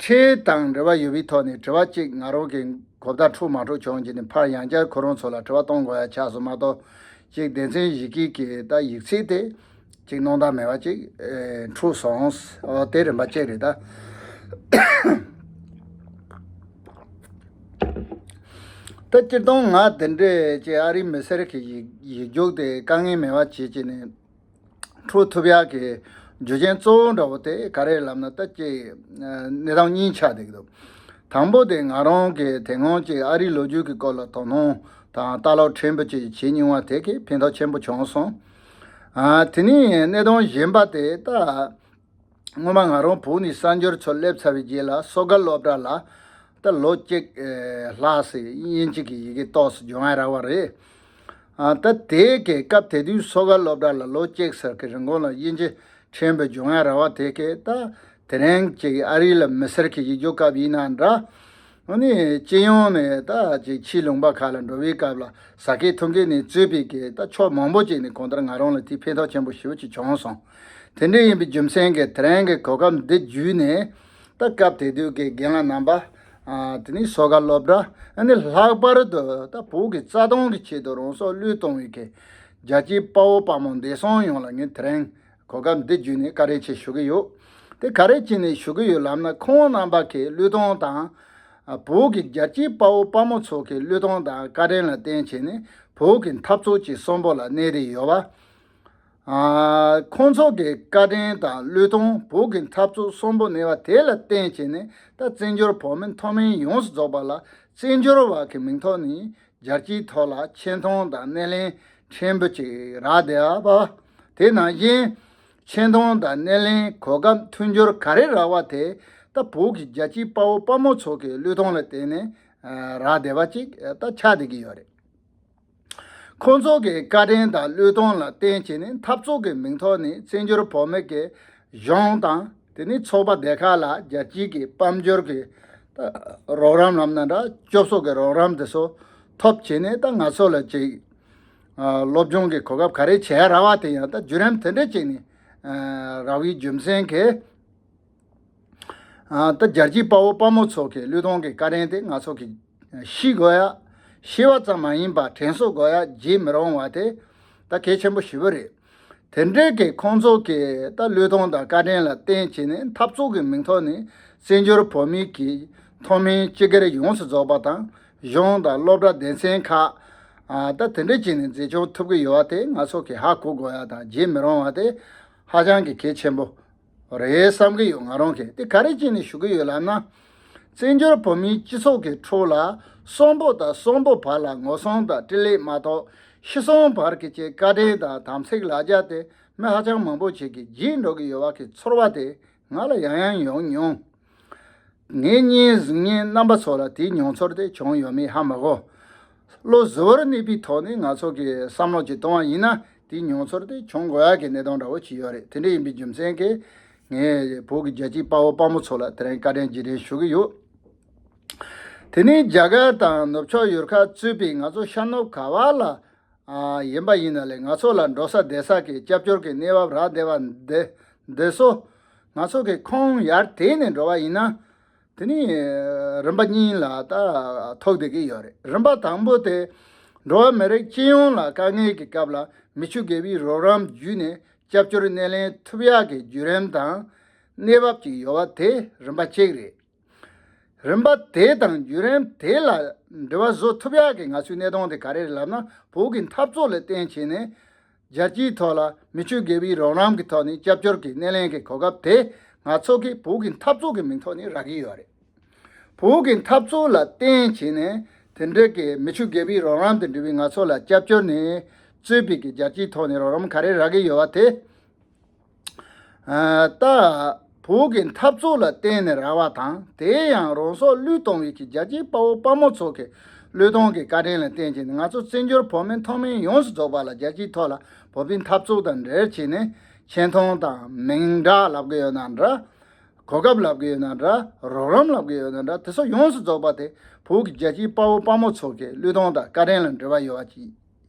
ཁྲལ་དང་འབྲེལ་བ་ཡོད་པའི་ཐོག་ནས་དྲི་བ་གཅིག་ང་རང་གི་གོ་བརྡ་འཕྲོད་མ་འཕྲོད་བྱུང་རྗེས་ནས་ཕར་ཡང་བསྐྱར་ཁོ་རང་ཚོ་ལ་དྲི་བ་གཏོང་དགོས་ཡ་ཆགས་སོང་མ་གཏོགས། གཅིག་སྡེ་ཚན་བཞི་ཀྱི་གི་ད་ཡིག་ཚད་དེ་གཅིག་སྣང་དག་མེད་པ་གཅིག་ཨེ་འཕྲོད་སོང་། ཨོ་དེ་རིམ་པ་གཅིག་རེད་ད། ད་སྤྱིར་བཏང་ང་དེ་འདྲས་ཀྱི་ཨ་རིའི་མི་སེར་གྱི་ཡིག་ཡིག་རྒྱུགས་དེ་དཀའ་ངལ་མེད་པ་བྱེད་ཀྱི་ནས་འཕྲོད་ཐུབ་ཡག་གི་རྒྱུ་རྐྱེན་གཙོ་བོ་འདྲ་བོ་དེ་ག་རེ་ལབ་ན་ད་ཅིག་གནས་སྟངས་གཉིས་ཆགས་བསྡད་ཀྱི་འདུག་དང་པོ་དེ་ང་རང་གི་དེ་སྔོན་གྱི་ཨ་རིའི་ལོ་རྒྱུས་ཀྱི་སྐོར་ལ་དོ་སྣང་དང་ལྟ་ཀློག་ཕྲན་བུ་ཅིག་བྱེད་མྱོང་བ་དེ་གིས་ཕན་ཐོགས་ཆེན་པོ་བྱུང་སོང་། ཨ། དེ་ནས་གནད་དོན་གཞན་པ་དེ་ད། སྔོན་མ་ང་རང་བོད་ནས་གསར་འབྱོར་ཚུར་སླེབས་ཚར་བའི་རྗེས་ལ་སོ་ག་སློབ་གྲྭ་ལ་ད་ལོ་གཅིག་ཨེ་ལྷག་ཙམ་དབྱིན་ཇི་གི་ཡི་གེ་ཏོག་ཙམ་སྦྱོང་ཡ་རག་པ་རེད། ཨ། ད་དེ་གི་སྐབས་དེ་དུས་སོ་ག་སློབ་གྲྭ་ལ་ལོ་གཅིག་ཙམ་གྱི་རིང་གོང་ལ་དབྱིན་ཇི་ཕྲན་བུ་སྦྱོང་ཡ་རག་པ་དེ་གི་ད་དེ་རིང་གི་ཨ་རི་ལ་མི་སེར་གྱི་ཡིག་རྒྱུགས་སྐབས་ཡིན་ན་འདྲ། ཨ་ནི་སྤྱི་ཡོངས་ནས་ད་ཅིག་ཕྱིའི་ལུང་པ་ཁག་ལ་འགྲོ་བའི་སྐབས་ལ་ཟ་མཁན་འཐུང་མཁན་ནས་གཙོས་པའི་གི་ད་ཕྱོགས་མང་པོ་ཅིག་ནས་གང་ལྟར་ང་རང་ལ་དེ་ཕན་ཐོགས་ཆེན་པོ་ཞེ་པོ་ཅིག་བྱུང་སོང་། དེ་འདྲ་ཡིན་པའི་རྒྱུ་མཚན་གྱིས་དེ་རིང་གི་གོ་སྐབས་འདི་བརྒྱུད་ནས་ད་སྐབས་དེ་དུས་ཀྱི་རྒན་ལགས་རྣམ་པ། ཨ། དེ་ནས་སོ་ག་སློབ་གྲྭ། ཨ་ནི་ལྷག་པར་དུ་ད་བོད་ཀྱི་རྩ་དོན་གྱི་ཆེད་དུ་རང་སྲོག་བློས་གཏོང་བའི་གི་རྒྱལ་གཅེས་དཔའ་བོ་དཔའ་མོ་འདས་སོང་ཡོངས་ལ་ངས་དེ་རིང་གོ་སྐབས་འདི་བརྒྱུད་ནས་བཀའ་དྲིན་ཆེ་ཞུ་གི་ཡོད། དེ་ག་རེ་བྱས་ནས་ཞུ་གི་ཡོད་ལབ་ན། ཁོང་རྣམ་པ་གི་བློས་གཏོང་དང་། ཨ། བོད་ཀྱི་རྒྱལ་གཅེས་དཔའ་བོ་དཔའ་མོ་ཚོ་གི་བློས་གཏོང་དང་བཀའ་དྲིན་ལ་བརྟེན་བྱས་ནས་བོད་ཀྱི་འཐབ་རྩོད་ཀྱི་གསོན་པོ་ལ་གནས་བསྡད་ཡོད་པ། ཨ། ཁོང་ཚོ་གི་བཀའ་དྲིན་དང་བློས་གཏོང་། བོད་ཀྱི་འཐབ་རྩོད་གསོན་པོ་གནས་པ་དེ་ལ་བརྟེན་བྱས་ནས་ད་བཙན་བྱོལ་བོད་མི་མཐོ་དམན་ཡོངས་སུ་རྫོགས་པ་ལ་བཙན་བྱོལ་བ་གི་མིང་ཐོག་ནས་རྒྱལ་སྤྱིའི་ཐོག་ལ་ཆེ་མཐོང་དང་སྣེ་ལེན་ཕྲན་བུ་ཅིག་རག་བསྡད་པ། དེ་ནང་བཞིན་ཆེ་མཐོང་དང་སྣེ་ལེན་གོ་སྐབས་མཐུན་སྦྱོར་ག་རེ་རག་པ་དེ་ད་བོད་ཀྱི་རྒྱལ་གཅེས་དཔའ་བོ་དཔའ་མོ་ཚོ་གི་བློས་གཏོང་ལ་བརྟེན་ནས་རག་བསྡད་པ་ཅིག་ད་ཆགས་བསྡད་ཀྱི་ཡོད་རེད། ཁོང་ཚོ་གི་བཀའ་དྲིན་དང་བློས་གཏོང་ལ་བརྟེན་བྱས་ནས་འཐབ་རྩོད་ཀྱི་མིང་ཐོག་ནས་བཙན་བྱོལ་བོད་མི་གི་གཞུང་དང་དེ་ནས་ཚོགས་པ་སྡེ་ཁག་ལ་རྒྱལ་སྤྱིའི་གི་དཔལ་འབྱོར་གྱི་རོགས་རམ་ལབ་ན་འདྲ། སྐྱོབ་གསོ་གི་རོགས་རམ་དེ་ཚོ་ཐོབ་བྱས་ནས་ད་ང་ཚོ་ལ་ཅིག་ཨ། སློབ་སྦྱོང་གི་གོ་སྐབས་ག་རེ་བྱས་རག་པ་དེ་ཡང་ད་བརྒྱུད་རིམ་དེ་འདྲ་ཅིག་ནས་ཨ། རག་པའི་རྒྱུ་མཚན་གྱིས། ཨ། ད་རྒྱལ་གཅེས་དཔའ་བོ་དཔའ་མོ་ཚོ་གི་བློས་གཏོང་གི་བཀའ་དྲིན་དེ་ང་ཚོ་གི་ཤེས་དགོས་ཡ། ཤེས་པ་ཙམ་མ་ཡིན་པར་དྲན་གསོ་དགོས་ཡ། བརྗེད་མི་རུང་བ་དེ་ད་གལ་ཆེན་པོ་ཞེ་པོ་རེད། དེ་འདྲའི་གི་ཁོང་ཚོ་གི་ད་བློས་གཏོང་དང་བཀའ་དྲིན་ལ་བརྟེན་བྱས་ནས་འཐབ་རྩོད་ཀྱི་མིང་ཐོག་ནས་བཙན་བྱོལ་བོད་མི་གི་མཐོ་དམན་སྤྱི་སྒེར་ཡོངས་སུ་རྫོགས་པ་དང་། གཞུང་དང་སློབ་གྲྭ་སྡེ་ཚན་ཁག་ཨ། ད་དེ་འདྲ་བྱས་ནས་འཛིན་སྐྱོང་ཐུབ་ཀྱི་ཡོད་པ་དེ་ང་ཚོ་གི་ཧ་གོ་དགོས་ཡ་དང་བརྗེད་མི་རུང་བ་དེ་ཧ་ཅང་གི་གལ་ཆེན་པོ་རེད་བསམ་གྱི་ཡོད། ང་རང་གིས་དེ་ག་རེ་བྱས་ནས་ཞུ་གི་ཡོད་ལབ་ན། བཙན་བྱོལ་བོད་མིའི་སྤྱི་ཚོགས་ཀྱི་ཁྲོད་ལ་གསོན་པོ་དང་གསོན་པོ་བར་ལ་ངོ་སྲུང་དང་སྤྲིན་ལས་མ་གཏོགས་ཤི་གསོན་བར་གྱི་ཅིག་བཀའ་དྲིན་དང་དམ་ཚིག་ལབ་རྒྱུ་དེ་མི་ཧ་ཅང་མང་པོ་ཞིག་གིས་བརྗེད་འགྲོ་གི་ཡོད་པ་གི་ཚོར་བ་དེ་ང་ལ་ཡང་ཡང་ཡོང་མྱོང་། ངའི་གཉེན་གཟུགས་བརྙན་རྣམ་པ་ཚོ་ལ་དེའི་མྱོང་ཚོར་དེ་བྱུང་ཡོད་མེད་ཧ་མ་གོ། བློ་གཟུ་བོར་གནས་པའི་ཐོག་ནས་ང་ཚོ་གིས་བསམ་བློ་ཅིག་གཏོང་བ་ཡིན་ན། དེའི་མྱོང་ཚོར་དེ་བྱུང་དགོས་ཡག་གི་གནད་དོན་འདྲ་བོ་ཅིག་ཡོད་རེད། དེ་འདྲ་ཡིན་པའི་རྒྱུ་མཚན་གྱིས་ངས་བོད་ཀྱི་རྒྱལ་གཅེས་དཔའ་བོ་དཔའ་མོ་ཚོ་ལ་དེ་རིང་བཀའ་དྲིན་རྗེས་དྲན་ཞུ་གི་ཡོད། དེ་ནས་རྒྱ་གར་དང་ནུབ་ཕྱོགས་ཡུལ་ཁག་གཙོས་པའི་ང་ཚོ་ཤར་ནུབ་ག་བ་ལ་ཨ། ཡིན་པ་ཡིན་ན་ལས་ང་ཚོ་ལ་འགྲོ་ས་བསྡད་ས་གི་སྐྱབས་བཅོལ་གྱི་གནས་བབ་རག་བསྡད་པ་འདི་འདི་ཚོ་ང་ཚོ་གི་ཁོངས་ཡར་དེད་ནས་འགྲོ་བ་ཡིན་ན། དེ་ནི་རིམ་པ་གཉིས་ལ་ད་ཐུག་བསྡད་ཀྱི་ཡོད་རེད། རིམ་པ་དང་པོ་དེ་འགྲོ་བ་མི་རིགས་སྤྱི་ཡོངས་ལ་དཀའ་ངལ་གྱི་སྐབས་ལ་མི་ཆོས་དགེ་བའི་རོགས་རམ་བརྒྱུད་ནས་སྐྱབས་བཅོལ་སྣེ་ལེན་ཐུབ་ཡག་གི་བརྒྱུད་རིམ་དང་གནས་བབ་ཅིག་ཡོད་པ་དེ་རིམ་པ་གཅིག་རེད། རིམ་པ་དེ་དང་བརྒྱུད་རིམ་དེ་ལ་འབྲེལ་བ་བཟོ་ཐུབ་ཡག་གི་ང་ཚོའི་གནད་དོན་དེ་ག་རེ་རེད་ལབ་ན། བོད་ཀྱི་འཐབ་རྩོད་ལ་བརྟེན་བྱས་ནས་རྒྱལ་སྤྱིའི་ཐོག་ལ་མི་ཆོས་དགེ་བའི་རོགས་རམ་གྱི་ཐོག་ནས་སྐྱབས་བཅོལ་གྱི་སྣེ་ལེན་གྱི་གོ་སྐབས་དེ་ང་ཚོ་གིས་བོད་ཀྱི་འཐབ་རྩོད་ཀྱི་མིང་ཐོག་ནས་རག་གི་ཡོད་རེད། བོད་ཀྱི་འཐབ་རྩོད་ལ་བརྟེན་བྱས་ནས་དེ་འདྲ་གི་མི་ཆོས་དགེ་བའི་རོགས་རམ་དང་འབྲེལ་བའི་ང་ཚོ་ལ་སྐྱབས་བཅོལ་ནས་གཙོས་པའི་གི་རྒྱལ་སྤྱིའི་ཐོག་ནས་རོགས་རམ་ག་རེ་རག་གི་ཡོད་པ་དེ། ཨ། ད་བོད་ཀྱི་འཐབ་རྩོད་ལ་བརྟེན་ནས་རག་པ་དང་། དེ་ཡང་རང་སྲོག་བློས་གཏོང་བའི་གི་རྒྱལ་གཅེས་དཔའ་བོ་དཔའ་མོ་ཚོ་གི་བློས་གཏོང་གི་བཀའ་དྲིན་ལ་བརྟེན་བྱས་ནས་ང་ཚོ་བཙན་བྱོལ་བོད་མི་མཐོ་དམན་ཡོངས་སུ་རྫོགས་པ་ལ་རྒྱལ་སྤྱིའི་ཐོག་ལ་བོད་པའི་འཐབ་རྩོད་དང་འབྲེལ་བྱས་ནས་ཆེ་མཐོང་དང་མིང་གྲགས་ལབ་གི་ཡོད་ན་འདྲ། གོ་སྐབས་ལབ་གི་ཡོད་ན་འདྲ། རོགས་རམ་ལབ་གི་ཡོད་ན་འདྲ། དེ་ཚོ་ཡོངས་སུ་རྫོགས་པ་དེ་བོད་ཀྱི་རྒྱལ་གཅེས་དཔའ་བོ་དཔའ་མོ་ཚོ་གི་བློས་གཏོང་དང་བཀའ་དྲིན་ལ་འབྲེལ་བ་ཡོད་པ་ཅིག་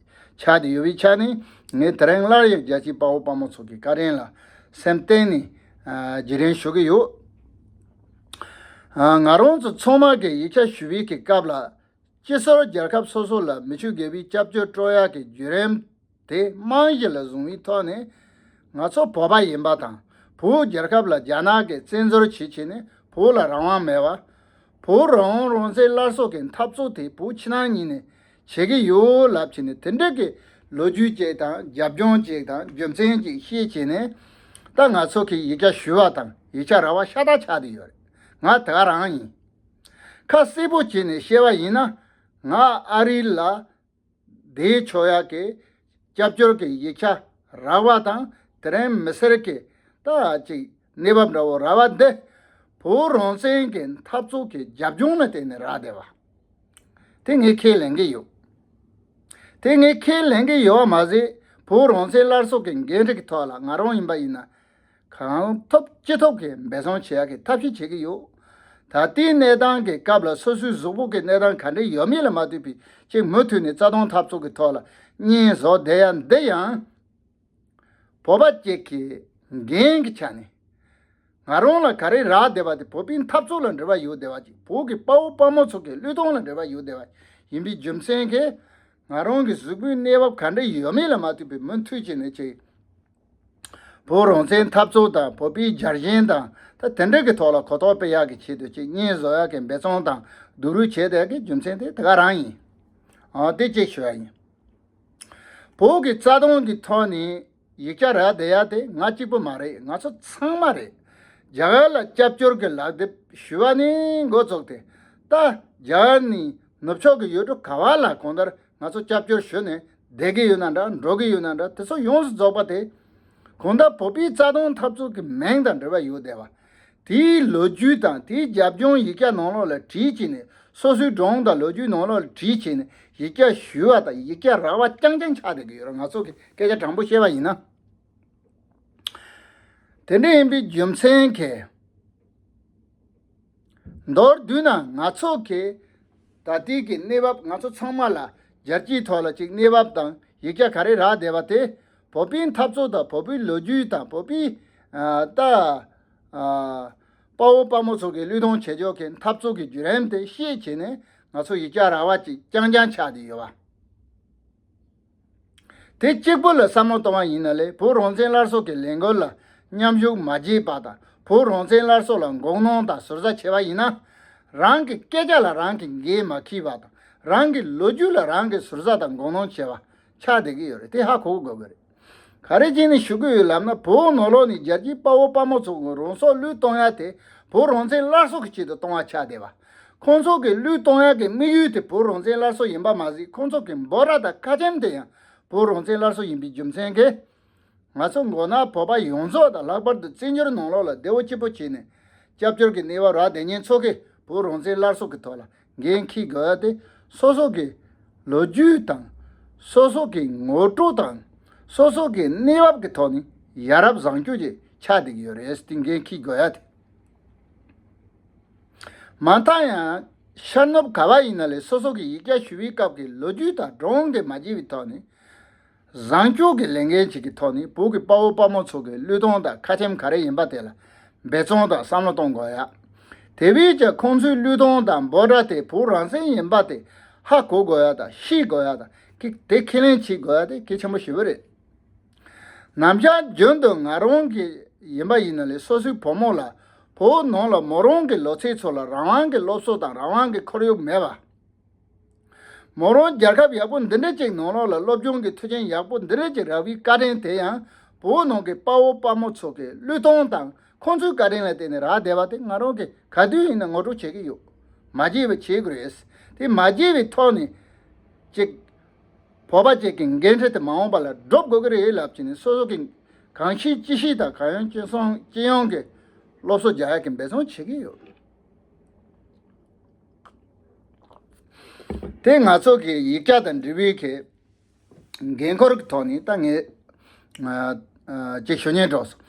ཆགས་བསྡད་ཡོད་པའི་ཆ་ནས། ངས་དེ་རིང་སླར་ཡང་རྒྱལ་གཅེས་དཔའ་བོ་དཔའ་མོ་ཚོ་གི་བཀའ་དྲིན་ལ་སེམས་གཏིང་ནས་ཨ། རྗེས་དྲན་ཞུ་གི་ཡོད། ཨ། ང་རང་ཚོ་ཚང་མ་གིས་ཡིག་ཆ་ཞུ་བའི་གི་སྐབས་ལ། སྤྱི་ཟུར་རྒྱལ་ཁབ་སོ་སོ་ལ་མི་ཆོས་དགེ་བའི་སྐྱབས་བཅོལ་སྤྲོད་ཡག་གི་བརྒྱུད་རིམ་དེ་རྨང་གཞི་ལ་བཟུང་བའི་ཐོག་ནས། ང་ཚོ་བོད་པ་ཡིན་པ་དང་། བོད་རྒྱལ་ཁབ་ལ་རྒྱ་ནག་གིས་བཙན་འཛུལ་བྱས་བྱས་ནས་བོད་ལ་རང་དབང་མེད་པ། བོད་རང་དབང་རང་བཙན་སླར་གསོ་གི་འཐབ་རྩོད་དེ་བོད་ཕྱི་ནང་གཉིས་ནས་བྱེད་ཀྱི་ཡོད་ལབ་བྱས་ནས། དེ་འདྲ་གི་ལོ་རྒྱུས་ཅིག་དང་རྒྱབ་ལྗོངས་ཅིག་དང་རྒྱུ་མཚན་ཅིག་ཤེས་བྱས་ནས། ད་ང་ཚོ་གིས་ཡིག་ཆ་ཞུ་བ་དང་ཡིག་ཆ་རག་པ་ཤ་སྟག་ཆགས་བསྡད་ཡོད་རེད། ང་དེ་ག་རང་ཡིན། ཁ་གསལ་པོ་བྱས་ནས་བཤད་པ་ཡིན་ན། ང་ཨ་རི་ལ་བསྡད་ཆོག་ཡག་གི་སྐྱབས་བཅོལ་གྱི་ཡིག་ཆ་ རག་པ་དང་དེ་རིང་མི་སེར་གྱི་ད་ཅིག་གནས་བབ་འདྲ་བོ་རག་པ་འདི་བོད་རང་བཙན་གྱི་འཐབ་རྩོད་ཀྱི་རྒྱབ་ལྗོངས་ལ་བརྟེན་ནས་རག་བསྡད་པ། དེ་ངས་ཁས་ལེན་གྱི་ཡོད། དེ་ངས་ཁས་ལེན་གྱི་ཡོད་པ་མ་ཟད། བོད་རང་བཙན་སླར་གསོ་གི་འགན་འཁྲི་གི་ཐོག་ལ་ང་རང་ཡིན་པ་ཡིན་ན། གང་ཐུབ་ཅི་ཐུབ་ཀྱིས་འབད་བརྩོན་བྱེད་ཡག་གི་ཐབས་ཤེས་བྱེད་ཀྱི་ཡོད། ད་ལྟའི་གནས་སྟངས་ཀྱི་སྐབས་ལ་སོ་སོའི་གཟུགས་པོ་གི་གནས་སྟངས་ག་འདྲ་ཡོད་མེད་ལ་མ་ལྟོས་པའི་ཅིག་མུ་མཐུད་ནས་རྩ་དོན་འཐབ་རྩོད་ཀྱི་ཐོག་ལ་བརྙན་བཟོ་བསྡད་ཡ་འདི་ཡང་བོད་པ་གཅིག་གི་འགན་གྱི་ཆ་ནས། ང་རང་ལ་ག་རེ་རག་བསྡད་པ་དེ་བོད་པའི་འཐབ་རྩོད་ལ་འབྲེལ་བ་ཡོད་བསྡད་པ་ཅིག་བོད་ཀྱི་དཔའ་བོ་དཔའ་མོ་ཚོ་གི་བློས་གཏོང་ལ་འབྲེལ་བ་ཡོད་བསྡད་པ་ཡིན་པའི་རྒྱུ་མཚན་གྱིས། ང་རང་གི་གཟུགས་པོའི་གནས་བབ་ག་འདྲ་ཡོད་མེད་ལ་མ་ལྟོས་པའི་མུ་མཐུད་བྱས་ནས་ཅིག་བོད་རང་བཙན་འཐབ་རྩོད་དང་བོད་པའི་རྒྱལ་ཞེན་དང་ད་དེ་འདྲ་གི་ཐོག་ལ་གོ་རྟོགས་སྤེལ་ཡག་གི་ཆེད་དུ་ཅིག་བརྙན་བཟོ་ཡག་གི་འབད་བརྩོན་དང་སྡུག་རུས་བྱས་བསྡད་ཀྱི་རྒྱུ་མཚན་དེ་དེ་ག་རང་ཡིན། ཨ་དེ་གཅིག་ཞུ་ཡ་ཡིན། བོད་ཀྱི་རྩ་དོན་གྱི་ཐོག་ནས་ཡིག་ཆ་རག་བསྡད་ཡ་དེ་ང་གཅིག་པུ་མ་རེད། ང་ཚོ་ཚང་མ་རེད། རྒྱ་གར་ལ་སྐྱབས་བཅོལ་གྱི་ལག་དེབ་ཞུ་བ་ནས་འགོ་བཙུགས་ཏེ། ད་རྒྱ་གར་ནས་ནུབ་ཕྱོགས་ཀྱི་ཡུལ་གྲུ་ག་བ་ལ་གང་ལྟར་ང་ཚོ་སྐྱབས་བཅོལ་ཞུས་ནས་བསྡད་ཀྱི་ཡོད་ན་འདྲ། འགྲོ་གི་ཡོད་ན་འདྲ། དེ་ཚོ་ཡོངས་སུ་རྫོགས་པ་དེ་གང་ལྟར་བོད་པའི་རྩ་དོན་འཐབ་རྩོད་ཀྱི་མིང་དང་འབྲེལ་བ་ཡོད་བསྡད་པ། དེའི་ལོ་རྒྱུས་དང་དེའི་རྒྱབ་ལྗོངས་ཡིག་ཆ་ནང་ལོགས་ལ་བྲིས་བྱས་ནས། སོ་སོའི་སྒྲུང་དང་ལོ་རྒྱུས་ནང་ལོགས་ལ་བྲིས་བྱས་ནས་ཡིག་ཆ་ཞུ་བ་དང་ཡིག་ཆ་རག་པ་རྐྱང་རྐྱང་ཆགས་བསྡད་ཀྱི་ཡོད་རེད། ང་ཚོ་གི་སྐད་ཆ་དྲང་པོ་བཤད་པ་ཡིན་ན། དེ་འདྲ་ཡིན་པའི་རྒྱུ་མཚན་གྱིས། མདོར་བསྡུས་ན་ང་ཚོ་གི་ད་ལྟའི་གི་གནས་བབ། ང་ཚོ་ཚང་མ་ལ་རྒྱལ་སྤྱིའི་ཐོག་ལ་ཅིག་གནས་བབ་དང་ཡིག་ཆ་ག་རེ་རག་བསྡད་པ་དེ། བོད་པའི་འཐབ་རྩོད་དང་བོད་པའི་ལོ་རྒྱུས་དང་བོད་པའི་ཨ་ད་ཨ་དཔའ་བོ་དཔའ་མོ་ཚོ་གི་བློས་གཏོང་བྱེད་ཕྱོགས་ཀྱི་འཐབ་རྩོད་ཀྱི་བརྒྱུད་རིམ་དེ་ཤེས་བྱས་ནས་ང་ཚོ་ཡིག་ཆ་རག་པ་ཅིག་རྐྱང་རྐྱང་ཆགས་བསྡད་ཡོད་པ། དེ་གཅིག་པུ་ལ་བསམ་བློ་གཏོང་བ་ཡིན་ན་ལས། བོད་རང་བཙན་སླར་གསོ་གི་ལས་འགུལ་ལ་མཉམ་ཞུགས་མ་བྱས་པ་དང་། བོད་རང་བཙན་སླར་གསོ་ལ་དགོངས་གནོན་དང་ཟུར་ཟ་བྱས་པ་ཡིན་ན། རང་གི་སྐད་ཆ་ལ་རང་གིས་འགན་མ་འཁྱེར་བ་དང་། རང་གི་ལོ་རྒྱུས་ལ་རང་གིས་ཟུར་ཟ་དང་དགོངས་གནོན་བྱས་པ་ཆགས་བསྡད་ཀྱི་ཡོད་རེད། དེ་ཧ་གོ་དགོས་ཀྱི་རེད། ག་རེ་བྱས་ནས་ཞུ་གི་ཡོད་ལབ་ན། བོད་ནང་ལོགས་ནས་རྒྱལ་སྤྱིའི་དཔའ་བོ་དཔའ་མོ་ཚོ་གི་རང་སྲོག་བློས་གཏོང་ཡ་དེ་བོད་རང་བཙན་སླར་གསོ་གི་ཆེད་དུ་གཏོང་བ་ཆགས་བསྡད་པ། ཁོང་ཚོ་གི་བློས་གཏོང་ཡག་གི་དམིགས་ཡུལ་དེ་བོད་རང་བཙན་སླར་གསོ་ཡིན་པ་མ་ཟད། ཁོང་ཚོ་གི་འབོད་སྒྲ་དང་ཁ་ཆེམས་དེ་ཡང་བོད་རང་བཙན་སླར་གསོ་ཡིན་པའི་རྒྱུ་མཚན་གྱིས། ང་ཚོ་མགོ་ནག་བོད་པ་ཡོངས་རྫོགས་དང་། ལྷག་པར་དུ་བཙན་བྱོལ་ནང་ལོགས་ལ་བདེ་བོ་སྐྱིད་པོ་བྱས་ནས་སྐྱབས་བཅོལ་གྱི་གནས་བབ་རག་བསྡད་མཁན་ཚོ་གིས་བོད་རང་བཙན་སླར་གསོ་གི་ཐོག་ལ་འགན་འཁྱེར་དགོས་ཡ་དེ། སོ་སོ་གི་ལོ་རྒྱུས་དང་། སོ་སོ་གི་ངོ་སྤྲོད་དང་། སོ་སོ་གི་གནས་བབ་ཀྱི་ཐོག་ནས་ཡ་རབས་བཟང་སྤྱོད་ཅིག་ཆགས་བསྡད་ཀྱི་ཡོད་རེད། དེ་འགན་འཁྱེར་དགོས་ཡ་དེ། མ་མཐའ་ཡང་ཤར་ནུབ་ག་བ་ཡིན་ན་ལས། སོ་སོ་གི་ཡིག་ཆ་ཞུ་བའི་སྐབས་ཀྱི་ལོ་རྒྱུས་དང་སྒྲུང་དེ་མ་བརྗེད་པའི་ཐོག་ནས། བཟང་སྤྱོད་ཀྱི་ལས་འགན་ཅིག་གི་ཐོག་ནས་བོད་ཀྱི་དཔའ་བོ་དཔའ་མོ་ཚོ་གི་བློས་གཏོང་དང་ཁ་ཆེམས་ག་རེ་ཡིན་པ་དེ་ལ་འབད་བརྩོན་དང་བསམ་བློ་གཏོང་དགོས་ཡ། དེ་བས་ཀྱང་ཁོང་ཚོའི་བློས་གཏོང་དང་འབོད་སྒྲ་དེ་བོད་རང་བཙན་ཡིན་པ་དེ་ཧ་གོ་དགོས་ཡ་དང་ཤེས་དགོས་ཡ་དང་། དེ་ཁས་ལེན་བྱེད་དགོས་ཡ་དེ་གལ་ཆེན་པོ་ཞེ་པོ་རེད། ནམ་ཞག་རྒྱུན་དུ་ང་རང་གི་ཡིན་པ་ཡིན་ན་ལས། སོ་སོའི་བུ་མོ་ལ་བོད་ནང་ལ་མོ་རང་གི་ལོ་ཚད་ཚོ་ལ་རང་དབང་གི་སློབ་གསོ་དང་རང་དབང་གི་ཁོར་ཡུག་མེད་པ། མོ་རང་རྒྱལ་ཁབ་ཡག་པོ་འདི་འདྲ་ཅིག་ནང་ལོགས་ལ་སློབ་སྦྱོང་གི་མཐུན་རྐྱེན་ཡག་པོ་འདི་འདྲ་ཅིག་རག་པའི་བཀའ་དྲིན་དེ་ཡང་བོད་ནང་གི་དཔའ་བོ་དཔའ་མོ་ཚོ་གི་བློས་གཏོང་དང་ཁོང་ཚོའི་བཀའ་དྲིན་ལ་བརྟེན་ནས་རག་བསྡད་པ་དེ་ང་རང་གིས་ག་དུས་ཡིན་ན་ངོ་སྤྲོད་བྱེད་ཀྱི་ཡོད། མ་བརྗེད་པ་བྱེད་དགོས་རེད། དེ་མ་བརྗེད་པའི་ཐོག་ནས་ཅིག་བོད་པ་ཅིག་གི་འགན་འཁྲི་དེ་མ་འོངས་པ་ལ་སྒྲུབ་དགོས་ཀྱི་རེད་ལབ་བྱས་ནས། སོ་སོ་གི་གང་ཤེས་ཅི་ཤེས་དང་། གང་ཡོང་ཅི་སོང་ཅི་ཡོང་གི་སློབ་གསོ་རྒྱག་ཡག་གི་འབད་བརྩོན་བྱེད་ཀྱི་ཡོད། དེ་ང་ཚོ་གི་ཡིག་ཆ་དང་འབྲེལ་བའི་གི་འགན་ཁུར་གྱི་ཐོག་ནས་ད་ངས་ཨ་ཨ་ཅིག་ཞུ་སྙིང་འདོད་སོང་།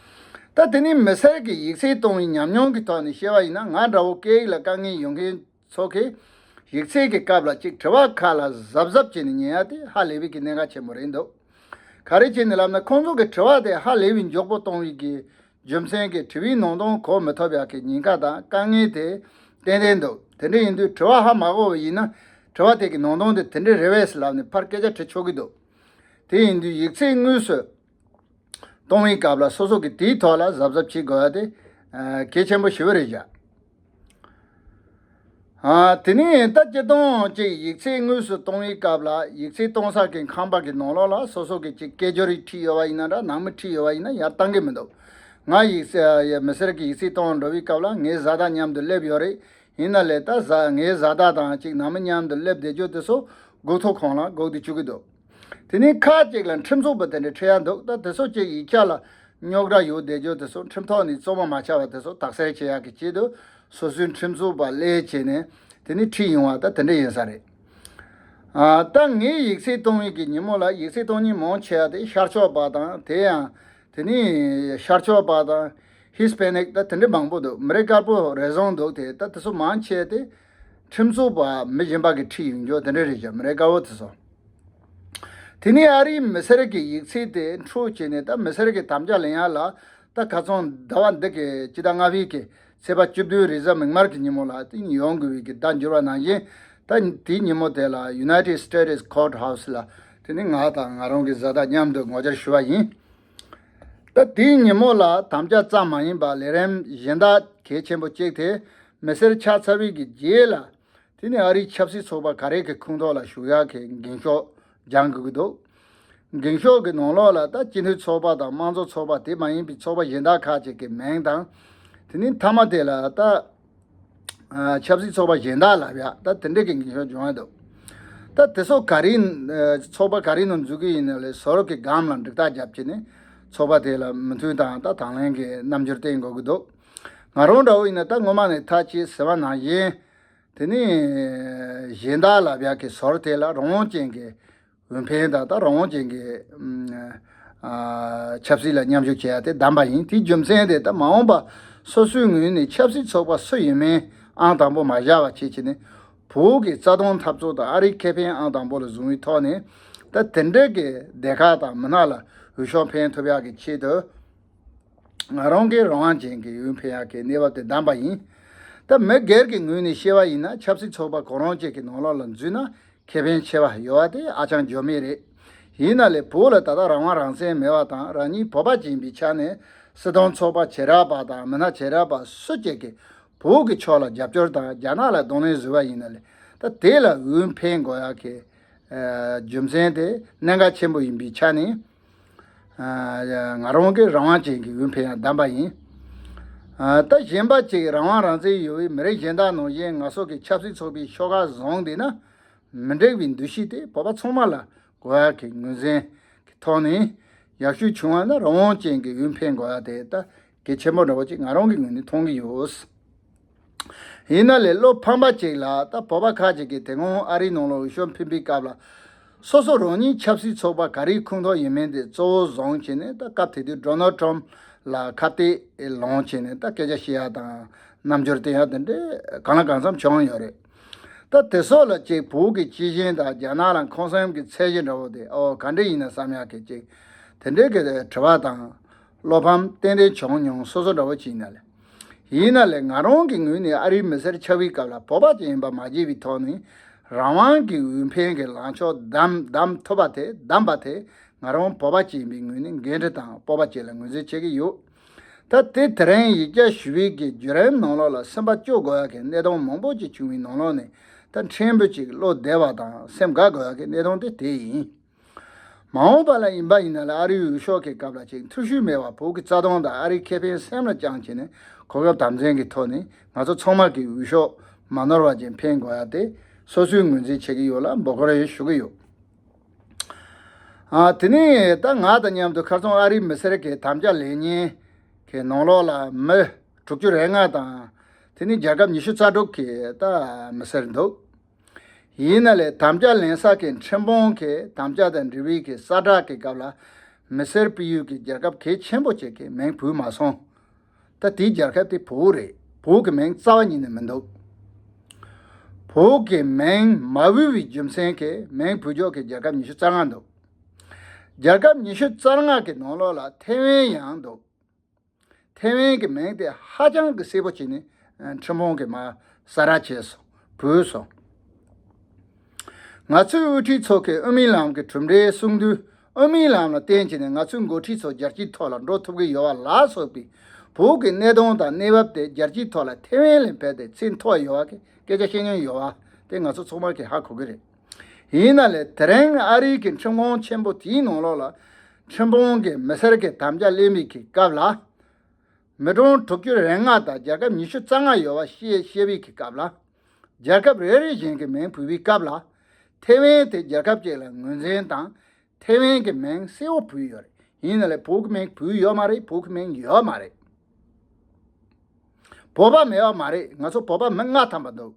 ད་དེ་ནས་མི་སེར་གྱི་ཡིག་ཚད་གཏོང་བའི་ཉམས་མྱོང་གི་ཐོག་ནས་བཤད་པ་ཡིན་ན། ང་འདྲ་བོ་སྐད་ཡིག་ལ་དཀའ་ངལ་ཡོད་མཁན་ཚོ་གིས་ཡིག་ཚད་ཀྱི་སྐབས་ལ་ཅིག་དྲི་བ་ཁག་ལ་གཟབ་གཟབ་བྱས་ནས་ཉན་ཡ་དེ་ཧ་ལས་པའི་གི་གནད་འགག་ཆེན་པོ་རེད་འདུག་ག་རེ་བྱས་ནས་ལབ་ན། ཁོང་ཚོ་གི་དྲི་བ་དེ་ཧ་ལས་པའི་མགྱོགས་པོ་གཏོང་བའི་གི་རྒྱུ་མཚན་གྱིས་དྲི་བའི་ནང་དོན་གོ་མི་ཐུབ་ཡག་གི་ཉེན་ཁ་དང་དཀའ་ངལ་དེ་ཏན་ཏན་འདུག་དེ་འདྲ་ཡིན་དུས་དྲི་བ་ཧ་མ་གོ་བ་ཡིན་ན། དྲི་བ་དེ་གི་ནང་དོན་དེ་དེ་འདྲ་རེད་པས་ལབ་ནས་ཕར་སྐད་ཆ་དྲི་ཆོག་གི་འདུག་དེ་ཡིན་དུས་ཡིག་ཚད་དངོས་སུ་གཏོང་བའི་སྐབས་ལ་སོ་སོ་གིས་དེའི་ཐོག་ལ་གཟབ་གཟབ་བྱེད་དགོས་པ་དེ་ཨ་གལ་ཆེན་པོ་ཞེ་པོ་རེད་བཞག་ཨ་དེ་ནས་ད་སྤྱིར་བཏང་ཅིག་ཡིག་ཚད་དངོས་སུ་གཏོང་བའི་སྐབས་ལ། ཡིག་ཚད་གཏོང་ས་གི་ཁང་པ་གི་ནང་ལོགས་ལ་སོ་སོ་གི་ཅིག་སྐད་སྒྱུར་རིགས་ཁྲིད་ཡོད་པ་ཡིན་ན་འདྲ། ནང་མི་ཁྲིད་ཡོད་པ་ཡིན་ན་ཡར་བཏང་གི་མི་འདུག་ང་ཡིག་ཚད་ཡ་མི་སེར་གྱི་ཡིག་ཚད་གཏོང་འགྲོ་བའི་སྐབས་ལ་ངའི་བཟའ་ཟླ་མཉམ་དུ་སླེབས་ཡོད་རེད། ཡིན་ན་ལས་ད་བཟའ་ངའི་བཟའ་ཟླ་དང་ཅིག་ནང་མི་མཉམ་དུ་སླེབས་བསྡད་རྒྱུ་དེ་ཚོ་སྒུག་ཐོ་ཁང་ལ་སྒུག་བསྡད་བཅུག་གི་འདུག་དེ་ནས་ཁག་ཅིག་ལ་ཁྲིམས་རྩོད་པ་དེ་འདྲ་ཁྲིད་ཡ་འདུག་ད་དེ་ཚོ་ཅིག་ཡིག་ཆ་ལ་རྙོག་དྲ་ཡོད་བསྡད་རྒྱུ་དེ་ཚོ་ཁྲིམས་ཐོག་ནས་རྩོད་པ་མ་ཆགས་པ་དེ་ཚོ་དག་སེལ་བྱེད་ཡག་གི་ཆེད་དུ་སོ་སོའི་ཁྲིམས་རྩོད་པ་སླེབས་བྱས་ནས་དེ་ནས་ཁྲིད་ཡོང་བ་ད་དེ་འདྲ་ཡིན་ས་རེད། ཨ། ད་ངས་ཡིག་ཚད་གཏོང་བའི་གི་ཉིན་མོ་ལ་ཡིག་ཚད་གཏོང་མཁན་མང་ཆེ་བ་དེ་ཤར་ཕྱོགས་པ་དང་དེ་ཡང་དེ་ནས་ཤར་ཕྱོགས་པ་དང་ཧི་སི་པེ་ནིག་ད་དེ་འདྲ་མང་པོ་འདུག་མི་རེ་དཀར་པོ་རེ་ཟུང་འདུག་དེ་ད་དེ་ཚོ་མང་ཆེ་དེ་ཁྲིམས་རྩོད་པ་མི་གཞན་པ་གི་ཁྲིད་ཡོང་རྒྱུ་དེ་འདྲ་རེད་ཤག་མི་རེ་དཀར་པོ་དེ་ཚོ། དེ་ནས་ཨ་རིའི་མི་སེར་གྱི་ཡིག་ཚད་དེ་འཕྲོག་བྱས་ནས་ད་མི་སེར་གྱི་དམ་བཅའ་ལེན་ཡག་ལ་ད་ཁ་སང་ཟླ་བ་འདི་གི་སྤྱི་ཟླ་ལྔ་པའི་གི་ཚེས་པ་བཅུ་བདུན་རེས་གཟའ་མིག་དམར་གྱི་ཉིན་མོ་ལ་དེ་ཡོང་དགོས་པའི་གི་བརྡ་འབྱོར་བ་ནང་བཞིན། ད་དེའི་ཉིན་མོ་དེ་ལ་United States Courthouse ལ་དེ་ནི་ང་དང་ང་རང་གི་བཟའ་ཟླ་མཉམ་དུ་ངོ་བཅར་ཞུས་པ་ཡིན། ད་དེའི་ཉིན་མོ་ལ་དམ་བཅའ་ཙམ་མ་ཡིན་པར་ལས་རིམ་གཞན་དག་གལ་ཆེན་པོ་གཅིག་དེ་མི་སེར་ཆགས་ཚར་བའི་གི་རྗེས་ལ་དེ་ནི་ཨ་རིའི་ཆབ་སྲིད་ཚོགས་པ་ག་རེ་གི་ཁོངས་གཏོགས་ལ་ཞུགས་ཡག་གི་འགེངས་ཤོག་སྦྱང་དགོས་ཀྱི་འདུག་འགེངས་ཤོག་གི་ནང་ལོགས་ལ་ད་སྤྱི་མཐུན་ཚོགས་པ་དང་དམངས་གཙོ་ཚོགས་པ་དེ་མ་ཡིན་པའི་ཚོགས་པ་གཞན་དག་ཁག་ཅིག་གི་མིང་དང་། དེ་ནི་མཐའ་མ་དེ་ལ་ད་ཨ་ཆབ་སྲིད་ཚོགས་པ་གཞན་དག་ལ་ཡ་ད་དེ་འདྲས་ཀྱི་འགེངས་ཤོག་སྦྱོང་ཡ་འདུག་ད་དེ་ཚོ་ག་རེ་ཨ་ཚོགས་པ་ག་རེ་ནང་འཛུལ་གི་ཡིན་ན་ལས་ཟུར་གྱི་སྒང་ལ་འགྲིག་ཐག་བརྒྱབ་བྱས་ནས་ཚོགས་པ་དེ་ལ་མོས་མཐུན་དང་ད་དང་ལེན་གྱི་རྣམ་འགྱུར་བསྟན་དགོས་ཀྱི་འདུག་ང་རང་འདྲ་བོ་ཡིན་ན་ད་སྔོན་མ་ནས་ཐག་བཅད་ཟེར་བ་ནང་བཞིན། དེ་ནི་གཞན་དག་ལ་བཞག་གི་ཟུར་དེ་ལ་རང་དབང་ཅན་གྱི་འོས་འཕེན་དང་ད་རང་དབང་ཅན་གྱི་ཨ་ཆབ་སྲིད་ལ་མཉམ་ཞུགས་བྱེད་ཡ་དེ་བདམས་པ་ཡིན། དེའི་རྒྱུ་མཚན་དེ་ད་མ་འོངས་པ་སོ་སོའི་ངོས་ནས་ཆབ་སྲིད་ཚོགས་པ་སུ་ཡིན་མིན་ཨང་དང་པོ་མ་བཞག་པ་བྱེད་ཆེད་ནས་བོད་ཀྱི་རྩ་དོན་འཐབ་རྩོད་དང་ཨ་རིའི་ཁེ་ཕན་ཨང་དང་པོ་ལ་བཟུང་བའི་ཐོག་ནས་ད་དེ་འདྲ་གི་སྡེ་ཁག་དང་མི་སྣ་ལ་འོས་ཤོག་འཕེན་ཐུབ་ཡག་གི་ཆེད་དུ། ང་རང་གིས་རང་དབང་ཅན་གྱི་འོས་འཕེན་ཡག་གི་གནས་བབ་དེ་བདམས་པ་ཡིན། ད་མི་སྒེར་གྱི་ངོས་ནས་བཤད་པ་ཡིན་ན་ཆབ་སྲིད་ཚོགས་པ་གང་རུང་གཅིག་གི་ནང་ལོགས་ལ་འཛུལ་ན་ཁེ་ཕན་ཆེ་བ་ཡོད་པ་དེ་ཨ་ཅང་འགྱོད་མེད་རེད། ཡིན་ན་ལས་བོད་ལ་ད་ལྟ་རང་དབང་རང་བཙན་མེད་པ་དང་རང་ཉིད་བོད་པ་ཅིག་ཡིན་པའི་ཆ་ནས་སྲིད་དོན་ཚོགས་པ་བྱེ་བྲག་པ་དང་མི་སྣ་བྱེ་བྲག་པ་སུ་གཅིག་གིས་བོད་ཀྱི་ཕྱོགས་ལ་རྒྱབ་སྐྱོར་དང་རྒྱ་ནག་ལ་གདོང་ལེན་བཟོས་པ་ཡིན་ན་ལས་ད་དེ་ལ་འོས་འཕེན་དགོས་ཡག་གི་ཨ་རྒྱུ་མཚན་དེ་གནད་འགག་ཆེན་པོ་ཡིན་པའི་ཆ་ནས། ཨ་ང་རང་གིས་རང་དབང་ཅན་གྱི་འོས་འཕེན་ཡག་བདམས་པ་ཡིན། ཨ་ད་གཞན་པ་གཅིག་རང་དབང་རང་བཙན་ཡོད་པའི་མི་རིགས་གཞན་དག་ནང་བཞིན་ང་ཚོ་གི་ཆབ་སྲིད་ཚོགས་པའི་ཤོག་ཁག་བཟུང་བསྡད་ན་མི་འགྲིག་པའི་འདུ་ཤེས་དེ་བོད་པ་ཚང་མ་ལ་དགོས་ཡག་གི་ངོས་འཛིན་གྱི་ཐོག་ནས་ཡག་ཤོས་བྱུང་བ་ན་རང་དབང་ཅན་གྱི་འོས་འཕེན་དགོས་ཡག་དེ་ད་གལ་ཆེན་པོ་འདྲ་བོ་ཅིག་ང་རང་གི་ངོས་ནས་མཐོང་གི་ཡོད། ཡིན་ན་ལས་བློ་ཕམ་པ་ཅིག་ལ་ད་བོད་པ་ཁག་ཅིག་གིས་དེ་སྔོན་ཨ་རིའི་ནང་ལ་འོས་ཤོག་འཕེན་པའི་སྐབས་ལ་སོ་སོ་རང་ཉིད་ཆབ་སྲིད་ཚོགས་པ་ག་རེའི་ཁོངས་གཏོགས་ཡིན་མིན་དེ་གཙོ་བོ་བཟུང་བྱས་ནས་ད་སྐབས་དེ་དུས་ཌོ་ནལ་ཊམ་ལ་ཁ་གཏད་ལངས་བྱས་ནས་ད་སྐད་ཆ་བཤད་ཡ་དང་རྣམ་འགྱུར་བསྟན་ཡ་དེ་འདྲ་གང་ལ་གང་འཚམ་བྱུང་ཡོད་རེད། ད་དེ་སོགས་ལ་ཅིག་བོད་ཀྱི་སྤྱི་བྱིངས་དང་རྒྱ་ནག་ལ་འཁོན་སེམས་ཀྱི་ཚད་གཞི་འདྲ་བོ་དེ་ཨོ་ག་འདྲ་ཡིན་ན་བསམ་ཡག་གི་ཅིག་དེ་འདྲའི་གི་དྲི་བ་དང་། བློ་ཕམ་ཏན་ཏན་བྱུང་མྱོང་སོ་སོ་འདྲ་བོ་ཅིག་ཡིན་ན་ལས། ཡིན་ན་ལས་ང་རང་གི་ངོས་ནས་ཨ་རིའི་མི་སེར་ཆགས་པའི་སྐབས་ལ་བོད་པ་ཅིག་ཡིན་པ་མ་བརྗེད་པའི་ཐོག་ནས་རང་དབང་གི་འོས་འཕེན་གྱི་ལངས་ཕྱོགས་བདམས་བདམས་ཐུབ་པ་དེ་བདམས་པ་དེ་ང་རང་བོད་པ་ཅིག་ཡིན་པའི་ངོས་ནས་འགན་འཁྲི་དང་སྤོབས་པ་ཅིག་ལ་ངོས་འཛིན་བྱེད་ཀྱི་ཡོད། ད་དེ་དེ་རིང་ཡིག་བརྒྱ་ཞུ་བའི་གི་བརྒྱུད་རིམ་ནང་ལོགས་ལ་སེམས་པ་སྐྱོ་དགོས་ཡག་གི་གནད་དོན་མང་པོ་ཅིག་བྱུང་བའི་ནང་ལོགས་ནས་ད་ཕྲན་བུ་ཅིག་བློ་བདེ་བ་དང་སེམས་དགའ་དགོས་ཡག་གི་གནད་དོན་དེ་དེ་ཡིན། མ་འོངས་པ་ལ་ཡིན་པ་ཡིན་ན་ལ་ཨ་རིའི་འོས་ཤོག་གི་སྐབས་ལ་ཅིག་འཐུས་ཤོར་མེད་པར་བོད་ཀྱི་རྩ་དོན་དང་ཨ་རིའི་ཁེ་ཕན་སེམས་ལ་བཅངས་བྱས་ནས་གོ་སྐབས་དམ་འཛིན་གྱི་ཐོག་ནས་ང་ཚོ་ཚང་མ་གི་འོས་ཤོག་མ་ནོར་བ་ཅིག་འཕེན་དགོས་ཡ་དེ་སོ་སོའི་ངོས་འཛིན་བྱེད་ཀྱི་ཡོད་ལ་འབོད་སྐུལ་ཞུ་གི་ཡོད། ཨ་དེ་ནས་ད་ང་དང་མཉམ་དུ་ཁ་སང་ཨ་རིའི་མི་སེར་གྱི་དམ་བཅའ་ལེན་མཁན་གྱི་ནང་ལོགས་ལ་མི་དྲུག་ཅུ་རེ་ལྔ་དང་དེ་ནས་རྒྱལ་ཁབ་ཉི་ཤུ་རྩ་དྲུག་གི་ད་མི་སེར་འདུག་ཡིན་ན་ལས་དམ་བཅའ་ལེན་ས་ཀྱི་ཁྲིམས་དཔོན་གྱིས་དམ་བཅའ་དང་འབྲེལ་བའི་གི་གསལ་བསྒྲགས་ཀྱི་སྐབས་ལ་མི་སེར་སྤེལ་ཡུལ་གྱི་རྒྱལ་ཁབ་གལ་ཆེན་པོ་ཅིག་གི་མིང་བུད་མ་སོང་། ད་དེའི་རྒྱལ་ཁབ་དེ་བོད་རེད། བོད་ཀྱི་མིང་རྩ་བ་ཉིད་ནས་མི་འདུག་བོད་ཀྱི་མིང་མ་བུད་པའི་རྒྱུ་མཚན་གྱིས་མིང་བུད་ཕྱོགས་ཀྱི་རྒྱལ་ཁབ་ཉི་ཤུ་རྩ་ལྔ་འདུག་རྒྱལ་ཁབ་ཉི་ཤུ་རྩ་ལྔ་གི་ནང་ལོགས་ལ་ཐེ་ཝན་ཡང་འདུག་ཐེ་ཝན་གྱི་མིང་དེ་ཧ་ཅང་གི་གསལ་པོ་བྱས་ནས་ཁྲིམས་དཔོན་གྱིས་མར་གསལ་བསྒྲགས་བྱས་སོང་། བུད་སོང་། ང་ཚོའི་དབུ་ཁྲིད་ཚོ་གིས་དབུ་མའི་ལམ་གྱི་གྲུབ་འབྲས་གསུང་དུས་དབུ་མའི་ལམ་ལ་བརྟེན་བྱས་ནས་ང་ཚོའི་འགོ་ཁྲིད་ཚོ་རྒྱལ་སྤྱིའི་ཐོག་ལ་འགྲོ་ཐུབ་ཀྱི་ཡོད་པ་ལ་སོགས་པའི་བོད་ཀྱི་གནད་དོན་དང་གནས་བབ་དེ་རྒྱལ་སྤྱིའི་ཐོག་ལ་ཐེ་ཝན་ལས་ཕེབས་ཏེ་མཚན་ཐོགས་ཡོད་པ་གི་སྐད་ཆ་བཤད་མྱོང་ཡོད་པ་དེ་ང་ཚོ་ཚང་མ་གིས་ཧ་གོ་གི་རེད། ཡིན་ན་ལས་དེ་རིང་ཨ་རིའི་གི་ཁྲིམས་ཁང་ཆེན་པོ་དེའི་ནང་ལོགས་ལ་ཁྲིམས་དཔོན་གྱིས་མི་སེར་གྱི་དམ་བཅའ་ལེན་པའི་གི་སྐབས་ལ། མི་གྲངས་དྲུག་ཅུ་རེ་ལྔ་དང་རྒྱལ་ཁབ་ཉི་ཤུ་རྩ་ལྔ་ཡོད་པ་བཤད་བཤད་པའི་གི་སྐབས་ལ། རྒྱལ་ཁབ་རེ་རེ་བཞིན་གྱི་མིང་བུད་པའི་སྐབས་ལ། ཐེ་ཝན་དེ་རྒྱལ་ཁབ་ཅིག་ལ་ངོས་འཛིན་དང་ ཐེ་ཝན་གྱི་མིང་གསལ་བོ་བོད་ཡོད་རེད། ཡིན་ན་ལས་བོད་ཀྱི་མིང་བོད་ཡོད་མ་རེད། བོད་ཀྱི་མིང་ཡོད་མ་རེད། བོད་པ་མེད་པ་མ་རེད། ང་ཚོ་བོད་པ་མི་ལྔ་ཐམ་པ་འདུག་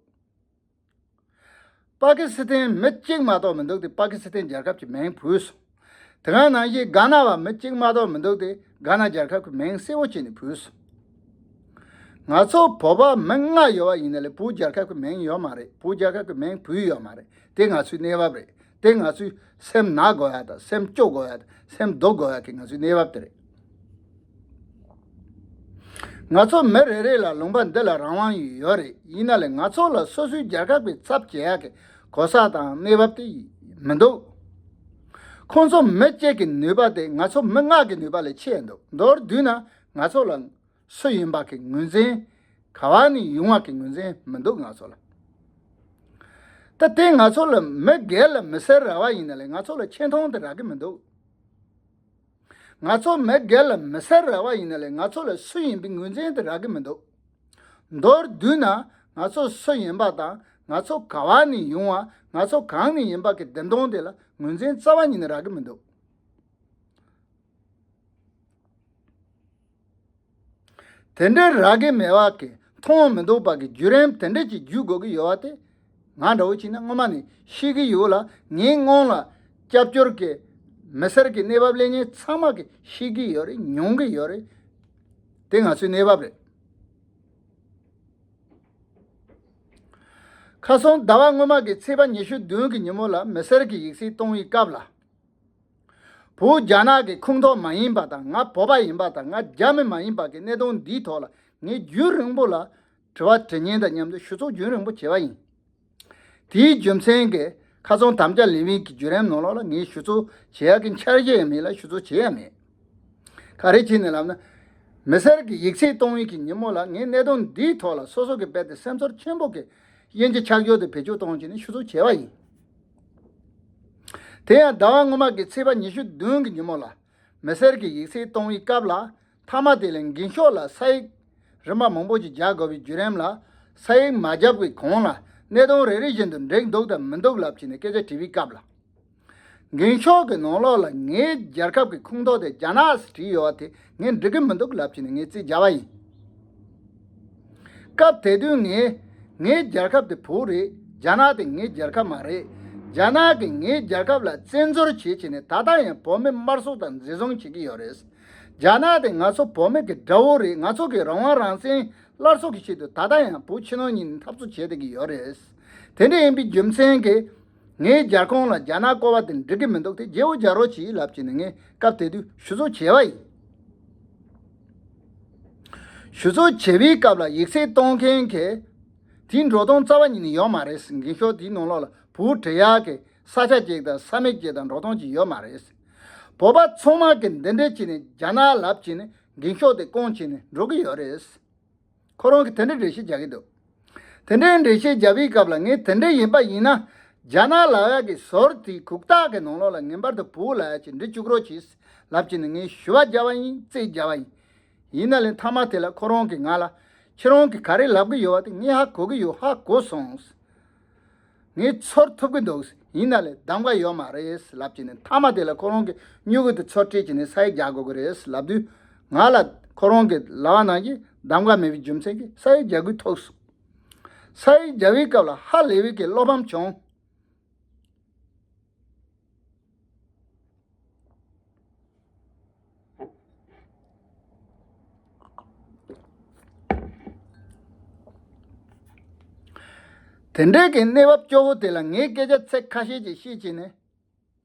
པ་ཀི་སི་ཐན་མི་གཅིག་མ་གཏོགས་མི་འདུག་སྟེ། པ་ཀི་སི་ཐན་རྒྱལ་ཁབ་ཀྱི་མིང་བོས་སོང་། དེ་ག་ནང་བཞིན་གྷ་ན་བ་མི་གཅིག་མ་གཏོགས་མི་འདུག་སྟེ། གྷ་ན་རྒྱལ་ཁབ་ཀྱི་མིང་གསལ་བོ་བྱས་ནས་བོས་སོང་། ང་ཚོ་བོད་པ་མི་ལྔ་ཡོད་པ་ཡིན་ན་ལས་བོད་རྒྱལ་ཁབ་ཀྱི་མིང་ཡོད་མ་རེད། བོད་རྒྱལ་ཁབ་ཀྱི་མིང་བོས་ཡོད་མ་རེད། དེ་ང་ཚོའི་གནས་བབ་རེད། དེ་ང་ཚོའི་སེམས་ན་དགོས་ཡ་དང་། སེམས་སྐྱོ་དགོས་ཡ་དང་། སེམས་སྡུག་དགོས་ཡ་གི་ང་ཚོའི་གནས་བབ་དེ་རེད། ང་ཚོ་མི་རེ་རེ་ལ་ལུང་པ་འདི་ལ་རང་དབང་ཡོད་རེད། ཡིན་ན་ལས་ང་ཚོ་ལ་སོ་སོའི་རྒྱལ་ཁབ་ཀྱི་ཚབ་བྱེད་ཡག་གི་གོ་ས་དང་གནས་བབ་དེ་མི་འདུག་ཁོང་ཚོ་མི་གཅིག་གི་ནུས་པ་དེ་ང་ཚོ་མི་ལྔ་གི་ནུས་པ་ལས་ཆེ་འདུག་མདོར་བསྡུས་ན་ང་ཚོ་ལ་སུ་ཡིན་པ་གི་ངོས་འཛིན། ག་བ་ནས་ཡོང་བ་གི་ངོས་འཛིན་མི་འདུག་ང་ཚོ་ལ། ད་དེ་ང་ཚོ་ལ་མི་སྒེར་ལ་མི་སེར་རག་པ་ཡིན་ན་ལས་ང་ཚོ་ལ་ཆེ་མཐོང་དེ་རག་གི་མི་འདུག་ང་ཚོ་མི་སྒེར་ལ་མི་སེར་རག་པ་ཡིན་ན་ལས་ང་ཚོ་ལ་སུ་ཡིན་པའི་ངོས་འཛིན་དེ་རག་གི་མི་འདུག་མདོར་བསྡུས་ན་ང་ཚོ་སུ་ཡིན་པ་དང་། ང་ཚོ་ག་བ་ནས་ཡོང་བ། ང་ཚོ་གང་ནས་ཡིན་པ་གི་བདེན་དོན་དེ་ལ་ངོས་འཛིན་རྩ་བ་ཉིད་ནས་རག་གི་མི་འདུག་དེ་འདྲའི་རག་གི་མེད་པ་གི་མཐོང་མི་འདུག་པ་གི་བརྒྱུད་རིམ་དེ་འདྲ་ཅིག་བརྒྱུད་དགོས་ཀྱི་ཡོད་པ་དེ། ང་འདྲ་བོ་བྱས་ན་སྔོན་མ་ནས་ཤེས་ཀྱི་ཡོད་ལ། ངའི་སྔོན་ལ་སྐྱབས་བཅོལ་གྱི་མི་སེར་གྱི་གནས་བབ་སླེབས་མཁན་ཚང་མ་གི་ཤེས་ཀྱི་ཡོད་རེད། མྱོང་གི་ཡོད་རེད། དེ་ང་ཚོའི་གནས་བབ་རེད། ཁ་སང་ཟླ་བ་སྔོན་མ་གི་ཚེས་པ་ཉི་ཤུ་བདུན་གྱི་ཉིན་མོ་ལ་མི་སེར་གྱི་ཡིག་ཚད་གཏོང་བའི་སྐབས་ལ། བོད་རྒྱ་ནག་གི་ཁོངས་གཏོགས་མ་ཡིན་པ་དང་། ང་བོད་པ་ཡིན་པ་དང་། ང་རྒྱ་མི་མ་ཡིན་པ་གི་གནད་དོན་འདིའི་ཐོག་ལ་ངས་རྒྱུན་རིང་པོ་ལ་དྲི་བ་དྲི་མཁན་དང་མཉམ་དུ་ཞུ་ཚོགས་རྒྱུན་རིང་པོ་བྱས་པ་ཡིན། དེའི་རྒྱུ་མཚན་གྱིས་ཁ་སང་དམ་བཅའ་ལེན་པའི་གི་བརྒྱུད་རིམ་ནང་ལོགས་ལ་ངས་ཞུ་ཚོགས་བྱེད་ཡག་གི་འཆར་གཞི་ཡང་མེད་ལ། ཞུ་ཚོགས་བྱེད་ཡང་མེད། ག་རེ་བྱས་ནས་ལབ་ན། མི་སེར་གྱི་ཡིག་ཚད་གཏོང་བའི་གི་ཉིན་མོ་ལ་ངས་གནད་དོན་འདིའི་ཐོག་ལ་སོ་སོ་གི་རྦད་དེ་སེམས་ཚོར་ཆེན་པོ་གི་དབྱིན་ཇི་ཆ་འཇོག་དེ་བེད་སྤྱོད་གཏོང་བྱས་ནས་ཞུ་ཚོགས་བྱས་པ་ཡིན། དེ་ཡང་ཟླ་བ་སྔོན་མ་གི་ཚེས་པ་ཉི་ཤུ་བདུན་གི་ཉིན་མོ་ལ་མི་སེར་གྱི་ཡིག་ཚད་གཏོང་བའི་སྐབས་ལ། མཐའ་མ་དེ་ལ་འགེངས་ཤོག་ལ་ས་ཡིག་རིམ་པ་མང་པོ་ཞིག་རྒྱག་དགོས་པའི་བརྒྱུད་རིམ་ལ། ས་ཡིག་མ་བརྒྱབ་པའི་གོང་ལ་གནད་དོན་རེ་རེ་བཞིན་དུ་འགྲིག་འདུག་དང་མི་འདུག་ལབ་བྱས་ནས་སྐད་ཆ་དྲིས་པའི་སྐབས་ལ། འགེངས་ཤོག་གི་ནང་ལོགས་ལ་ངའི་རྒྱལ་ཁབ་ཀྱི་ཁོངས་གཏོགས་དེ་རྒྱ་ནག་ཟེར་བྲིས་ཡོད་པ་དེ་ངས་འགྲིག་གི་མི་འདུག་ལབ་བྱས་ནས་ངས་རྩིས་བརྒྱབ་པ་ཡིན། སྐབས་དེ་དུས་ངས་ངའི་རྒྱལ་ཁབ་དེ་བོད་རེད། རྒྱ་ནག་དེ་ངའི་རྒྱལ་ཁབ་མ་རེད། རྒྱ་ནག་གིས་ངའི་རྒྱལ་ཁབ་ལ་བཙན་འཛུལ་བྱས་བྱས་ནས་ད་ལྟ་ཡང་བོད་མི་དམར་གསོད་དང་འཛིན་བཟུང་བྱེད་ཀྱི་ཡོད་རེད། རྒྱ་ནག་དེ་ང་ཚོ་བོད་མི་གི་དགྲ་བོ་རེད། ང་ཚོ་གི་རང་དབང་རང་བཙན་སླར་གསོ་གི་ཆེད་དུ་ད་ལྟ་ཡང་བོད་ཕྱི་ནང་གཉིས་ནས་འཐབ་རྩོད་བྱེད་བསྡད་ཀྱི་ཡོད་རེད། དེ་འདྲ་ཡིན་པའི་རྒྱུ་མཚན་གྱིས། ངའི་རྒྱལ་ཁོངས་ལ་རྒྱ་ནག་བསྐོ་བ་དེ་འགྲིག་གི་མི་འདུག་དེ་བརྗེ་བོ་རྒྱག་རོགས་གྱིས་ལབ་བྱས་ནས་ངས་སྐབས་དེ་དུས་ཞུ་གཙོ་བྱས་པ་ཡིན། ཞུ་གཙོ་བྱས་པའི་སྐབས་ལ་ཡིག་ཚད་གཏོང་མཁན་གྱིས་དེའི་འགྲོ་སྟངས་རྩ་བ་ཉིད་ནས་ཡོད་མ་རེད། འགེངས་ཤོག་དེའི་ནང་ལོགས་ལ་བོད་བྲི་ཡག་གི་ས་ཆ་གཅིག་དང་ས་མིག་གཅིག་དང་འགྲོ་སྟངས་གཅིག་ཡོད་མ་རེད། བོད་པ་ཚང་མ་གིས་འདི་འདྲ་བྱས་ནས་རྒྱ་ནག་ལབ་བྱས་ནས་འགེངས་ཤོག་དེ་བསྐོང་བྱས་ནས་འགྲོ་གི་ཡོད་རེད། ཁོ་རང་གིས་དེ་འདྲའི་འགྲེལ་བཤད་རྒྱག་གི་འདུག་དེ་འདྲའི་འགྲེལ་བཤད་རྒྱག་པའི་སྐབས་ལ་ངས་དེ་འདྲ་ཡིན་པ་ཡིན་ན། རྒྱ་ནག་ལབ་ཡག་གི་ཟུར་དེའི་གུག་རྟགས་ཀྱི་ནང་ལོགས་ལ་ངེས་པར་དུ་བོད་ལབ་ཡག་ཅིག་འབྲི་བཅུག་རོགས་གྱིས་ལབ་བྱས་ནས་ངས་ཞུ་བ་བརྒྱབ་པ་ཡིན། རྩིས་བརྒྱབ་པ་ཡིན། ཡིན་ན་ལས་མཐའ་མ་དེ་ལ་ཁོ་རང་གིས་ང་ལ། ཁྱེད་རང་གིས་ག་རེ་ལབ་གི་ཡོད་པ་དེ་ངས་ཧ་གོ་གི་ཡོད། ཧ་གོ་སོང་། ངས་ཚོར་ཐུབ་ཀྱི་འདུག་ཡིན་ན་ལས་གདམ་ག་ཡོད་མ་རེད་ལབ་བྱས་ནས་མཐའ་མ་དེ་ལ་ཁོ་རང་གིས་སྨྱུ་གུ་དེ་ཚུར་སྤྲད་བྱས་ནས་ས་ཡིག་རྒྱག་དགོས་ཀྱི་རེད་ལབ་དུས། ང་ལ་ཁོ་རང་གི་ལབ་པ་ནང་བཞིན་གདམ་ག་མེད་པའི་རྒྱུ་མཚན་གྱིས་ས་ཡིག་རྒྱག་དགོས་ཐུག་སོང་། ས་ཡིག་རྒྱག་པའི་སྐབས་ལ་ཧ་ལས་པའི་གི་བློ་ཕམ་བྱུང་། དེ་འདྲའི་གི་གནས་བབ་སྐྱོ་བོ་དེ་ལ་ངས་སྐད་ཆ་ཚིག་ཁ་ཤས་ཅིག་བཤད་བྱས་ནས།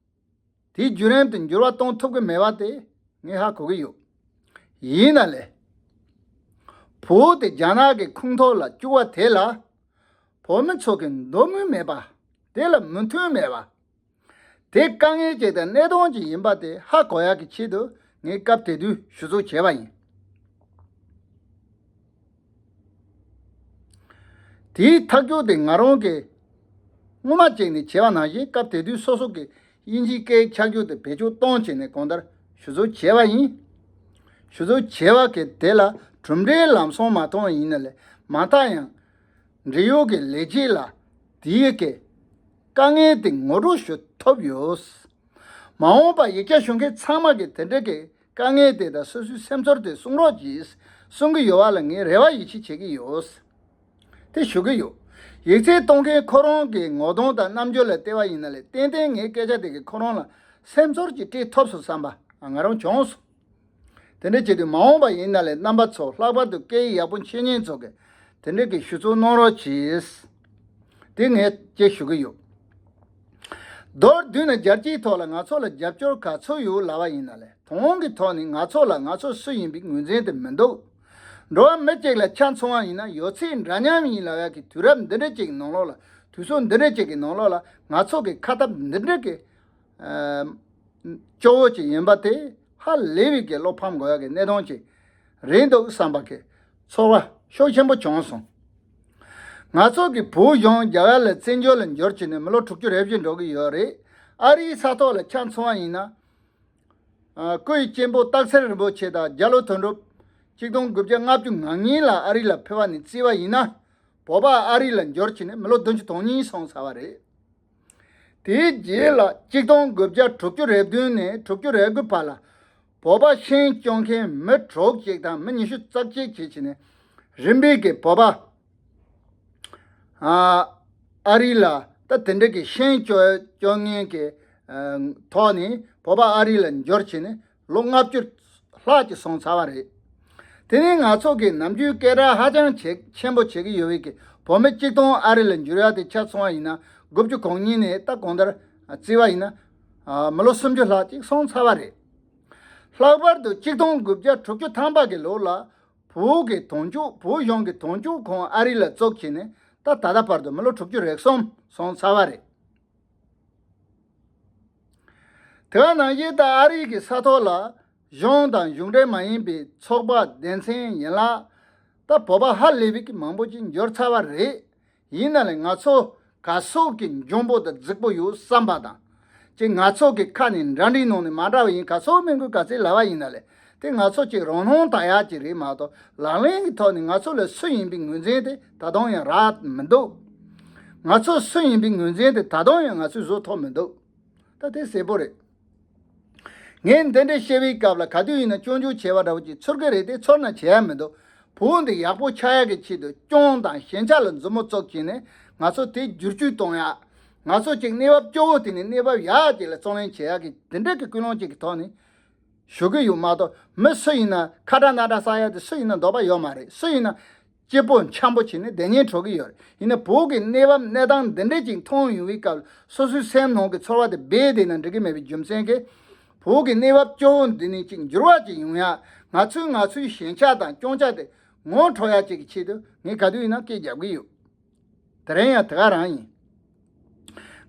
དེའི་བརྒྱུད་རིམ་དེ་འགྱུར་བ་གཏོང་ཐུབ་ཀྱི་མེད་པ་དེ་ངས་ཧ་གོ་གི་ཡོད། ཡིན་ན་ལས། བོད་དེ་རྒྱ་ནག་གི་ཁོངས་གཏོགས་ལ་བཅུག་པ་དེ་ལ། བོད་མི་ཚོ་གི་འདོད་མོས་མེད་པ། དེ་ལ་མོས་མཐུན་མེད་པ། དེ་དཀའ་ངལ་ཅིག་དང་གནད་དོན་ཅིག་ཡིན་པ་དེ་ཧ་གོ་ཡག་གི་ཆེད་དུ་ངས་སྐབས་དེ་དུས་ཞུ་གཙོ་བྱས་པ་ཡིན། དེའི་ཐག་གཅོད་དེ་ང་རང་གིས་སྔོན་མ་ཅིག་ནས་བྱས་པ་ནང་བཞིན། སྐབས་དེ་དུས་སོ་སོ་གི་དབྱིན་ཇིའི་སྐད་ཆ་རྒྱུགས་དེ་བེད་སྤྱོད་གཏོང་བྱས་ནས་གང་ལྟར་ཞུ་གཙོ་བྱས་པ་ཡིན། ཞུ་གཙོ་བྱས་པ་གི་དེ་ལ་གྲུབ་འབྲས་ལམ་སང་མ་མཐོང་བ་ཡིན་ན་ལས། མ་མཐའ་ཡང་འབྲེལ་ཡོད་ཀྱི་ལས་བྱེད་ལ་དེའི་གི་དཀའ་ངལ་དེ་ངོ་སྤྲོད་ཞུ་ཐུབ་ཡོད། མ་འོངས་པ་ཡིག་ཆ་ཞུ་མཁན་ཚང་མ་གིས་དེ་འདྲ་གི་དཀའ་ངལ་དེ་དང་སོ་སོའི་སེམས་ཚོར་དེ་གསུང་རོགས་གྱིས། གསུང་གི་ཡོད་པ་ལ་ངས་རེ་བ་ཡིད་ཆེས་བྱེད་ཀྱི་ཡོད། དེ་ཞུ་གི་ཡོད། ཡིག་ཚད་གཏོང་མཁན་ཁོ་རང་གི་ངོ་གདོང་དང་རྣམ་འགྱུར་ལ་བལྟས་པ་ཡིན་ན་ལས་ཏན་ཏན་ངའི་སྐད་ཆ་དེ་གིས་ཁོ་རང་ལ་སེམས་ཚོར་ཅིག་སྤྲད་ཐུབ་སོང་བསམ་པ་ང་རང་བྱུང་སོང་། དེ་འདྲ་བྱེད་དུས་མ་འོངས་པ་ཡིན་ན་ལས་རྣམ་པ་ཚོ། ལྷག་པར་དུ་སྐད་ཡིག་ཡག་པོ་འཆད་མཁན་ཚོ་གིས་དེ་འདྲ་གི་ཞུ་གཙོ་གནང་རོགས་གྱིས། དེ་ངས་ཅིག་ཞུ་གི་ཡོད། མདོར་བསྡུས་ན་རྒྱལ་སྤྱིའི་ཐོག་ལ་ང་ཚོ་ལ་རྒྱབ་སྐྱོར་ག་ཚོད་ཡོད་ལབ་པ་ཡིན་ན་ལས་དོན་གྱི་ཐོག་ནས་ང་ཚོ་ལ་ང་ཚོ་སུ་ཡིན་པའི་ངོས་འཛིན་དེ་མི་འདུག། འགྲོ་བ་མི་གཅིག་ལ་ཆ་མཚོན་པ་ཡིན་ན་ཡོད་ཚད་འདྲ་མཉམ་ཡིན་ལབ་ཡག་གི་དུས་རབས་འདི་འདྲ་ཅིག་ནང་ལོགས་ལ། དུས་ཚོད་འདི་འདྲ་ཅིག་གི་ནང་ལོགས་ལ་ང་ཚོ་གི་ཁ་ཐབས་འདི་འདྲ་གི་ཨ་སྐྱོ་བོ་ཅིག་ཡིན་པ་དེ་ཧ་ལས་པའི་གི་བློ་ཕམ་དགོས་ཡག་གི་གནད་དོན་ཅིག་རེད་འདུག་བསམ་པ་གི་ཚོར་བ་ཤུགས་ཆེན་པོ་བྱུང་སོང་། ང་ཚོ་གི་བོད་གཞུང་རྒྱ་གར་ལ་བཙན་བྱོལ་ལ་འབྱོར་བྱས་ནས་མི་ལོ་དྲུག་ཅུ་རེ་བཞི་འགྲོ་གི་ཡོད་རེད། ཨ་རིའི་ས་ཐོག་ལ་ཆ་མཚོན་པ་ཡིན་ན། ཨ། སྐུ་ཡི་གཅེན་པོ་སྟག་འཚེར་རིན་པོ་ཆེ་དང་རྒྱ་ལོ་དོན་གྲུབ་གཅིག་སྟོང་དགུ་བརྒྱ་ལྔ་བཅུ་ང་གཉིས་ལ་ཨ་རི་ལ་ཕེབས་པ་ནས་བརྩིས་པ་ཡིན་ན། བོད་པ་ཨ་རི་ལ་འབྱོར་བྱས་ནས་མི་ལོ་བདུན་ཅུ་དོན་གཉིས་སོང་ཚར་བ་རེད། དེའི་རྗེས་ལ་གཅིག་སྟོང་དགུ་བརྒྱ་དྲུག་ཅུ་རེ་བདུན་ནས་དྲུག་ཅུ་རེ་དགུ་བར་ལ་བོད་པ་ཤིང་སྐྱོང་མཁན་མི་དྲུག་ཅིག་དང་མི་ཉི་ཤུ་རྩ་གཅིག་བྱས་བྱས་ནས་རིམ་པས་ཀྱི་བོད་པ། ཨ། ཨ་རི་ལ་ད་དེ་འདྲ་གི་ཤིང་སྐྱོང་སྐྱོང་མཁན་གྱི་ཨ་ཐོག་ནས་བོད་པ་ཨ་རི་ལ་འབྱོར་བྱས་ནས་ལོ་ལྔ་བཅུ་ལྷག་ཅིག་སོང་ཚར་བ་རེད། དེ་ནས་ང་ཚོ་གིས་ནམ་རྒྱུན་སྐད་གྲགས་ཧ་ཅང་ཆེ་ཆེན་པོ་བྱེད་ཀྱི་ཡོད་པའི་གི་བོད་མི་གཅིག་སྟོང་ཨ་རི་ལ་འབྱོར་ཡག་དེ་ཆ་མཚོན་པ་ཡིན་ན་དགུ་བཅུ་གོ་གཉིས་ནས་ད་གང་ལྟར་བརྩིས་པ་ཡིན་ན་ཨ་མི་ལོ་སུམ་ཅུ་ལྷག་ཅིག་སོང་ཚར་བ་རེད། ལྷག་པར་དུ་གཅིག་སྟོང་དགུ་བརྒྱ་དྲུག་ཅུ་ཐམ་པ་གི་ལོ་ལ། བོད་ཀྱི་དོན་གཅོད། བོད་གཞུང་གི་དོན་གཅོད་ཁང་ཨ་རི་ལ་བཙུགས་བྱས་ནས་ད་ད་ལྟ་བར་དུ་མི་ལོ་དྲུག་ཅུ་རེ་གསུམ་སོང་ཚར་བ་རེད། དེ་ག་ནང་བཞིན་ད་ཨ་རི་གི་ས་ཐོག་ལ་གཞུང་དང་གཞུང་འབྲེལ་མ་ཡིན་པའི་ཚོགས་པ། སྡེ་ཚན། ཡན་ལག་ད་བོད་པ་ཧ་ལས་པའི་གི་མང་པོ་ཅིག་འབྱོར་ཚར་བ་རེད། ཡིན་ན་ལས་ང་ཚོ་ག་ཚོད་ཀྱི་འཇོན་པོ་དང་རྫིག་པོ་ཡོད་བསམ་པ་དང་། ཅིག་ང་ཚོ་གི་ཁ་ནས་འདྲ་འདྲའི་ནང་ནས་མ་འདྲ་བ་ཡིན། ག་ཚོད་མིན་དགོས་ག་ཚོད་ལབ་པ་ཡིན་ན་ལས་དེ་ང་ཚོ་ཅིག་རང་སྣང་དག་ཡག་ཅིག་རེད་མ་གཏོགས་ལག་ལེན་གྱི་ཐོག་ནས་ང་ཚོ་ལ་སུ་ཡིན་པའི་ངོས་འཛིན་དེ་ད་དུང་ཡང་རག་མི་འདུག། ང་ཚོ་སུ་ཡིན་པའི་ངོས་འཛིན་དེ་ད་དུང་ཡང་ང་ཚོས་བཟོ་ཐུབ་མི་འདུག། ད་དེ་གསལ་པོ་རེད། ངས་འདི་འདྲ་བཤད་པའི་སྐབས་ལ་ག་དུས་ཡིན་ན་སྐྱོན་བརྗོད་བྱས་པ་འདྲ་བོ་ཅིག་ཚོར་གི་རེད་དེ། ཚོར་ན་བྱས་ཡ་མི་འདུག། བོད་འདི་ཡག་པོ་ཆགས་ཡག་གི་ཆེད་དུ་སྐྱོན་དང་ཞན་ཆ་ལ་མཛུབ་མོ་བཙུགས་བྱས་ནས་ང་ཚོ་དེ་བསྒྱུར་བཅོས་གཏོང་ཡག། ང་ཚོ་ཅིག་གནས་བབ་སྐྱོ་བོ་དེ་ནས་གནས་བབ་ཡག་ཅིག་ལ་བརྩོན་ལེན་བྱེད་ཡག་གི་དེ་འདྲ་གི་ཀུན་སློང་ཅིག་གི་ཐོག་ནས་ཞུ་གི་ཡོད་མ་གཏོགས། མི་སུ་ཡིན་ན་ཁ་གྲག་སྣ་གྲག་ཟ་ཡག་དེ་སུ་ཡིན་ན་འདོད་པ་ཡོད་མ་རེད། སུ་ཡིན་ན་སྐྱིད་པོ་འཆམ་པོ་བྱས་ནས་བསྡད་སྙིང་བྲོ་གི་ཡོད་རེད། ཡིན་ན་བོད་ཀྱི་གནས་བབ་གནས་སྟངས་འདི་འདྲ་ཅིག་མཐོང་ཡོང་བའི་སྐབས་སོ་སོའི་སེམས་ནང་གི་ཚོར་བ་དེ་རྦད་དེ་ན་འགྲིག་གི་མེད་པའི་རྒྱུ་མཚན་གྱིས། བོད་ཀྱི་གནས་བབ་སྐྱོ་བོ་འདི་ནས་ཅིག་འགྱུར་བ་ཅིག་ཡོང་ཡག། ང་ཚོས་ང་ཚོའི་ཞན་ཆ་དང་སྐྱོན་ཆ་དེ་ངོ་འཕྲོད་ཡག་ཅིག་གི་ཆེད་དུ་ངས་ག་དུས་ཡིན་ན་སྐད་རྒྱབ་གི་ཡོད། དེ་རིང་ཡང་དེ་ག་རང་ཡིན།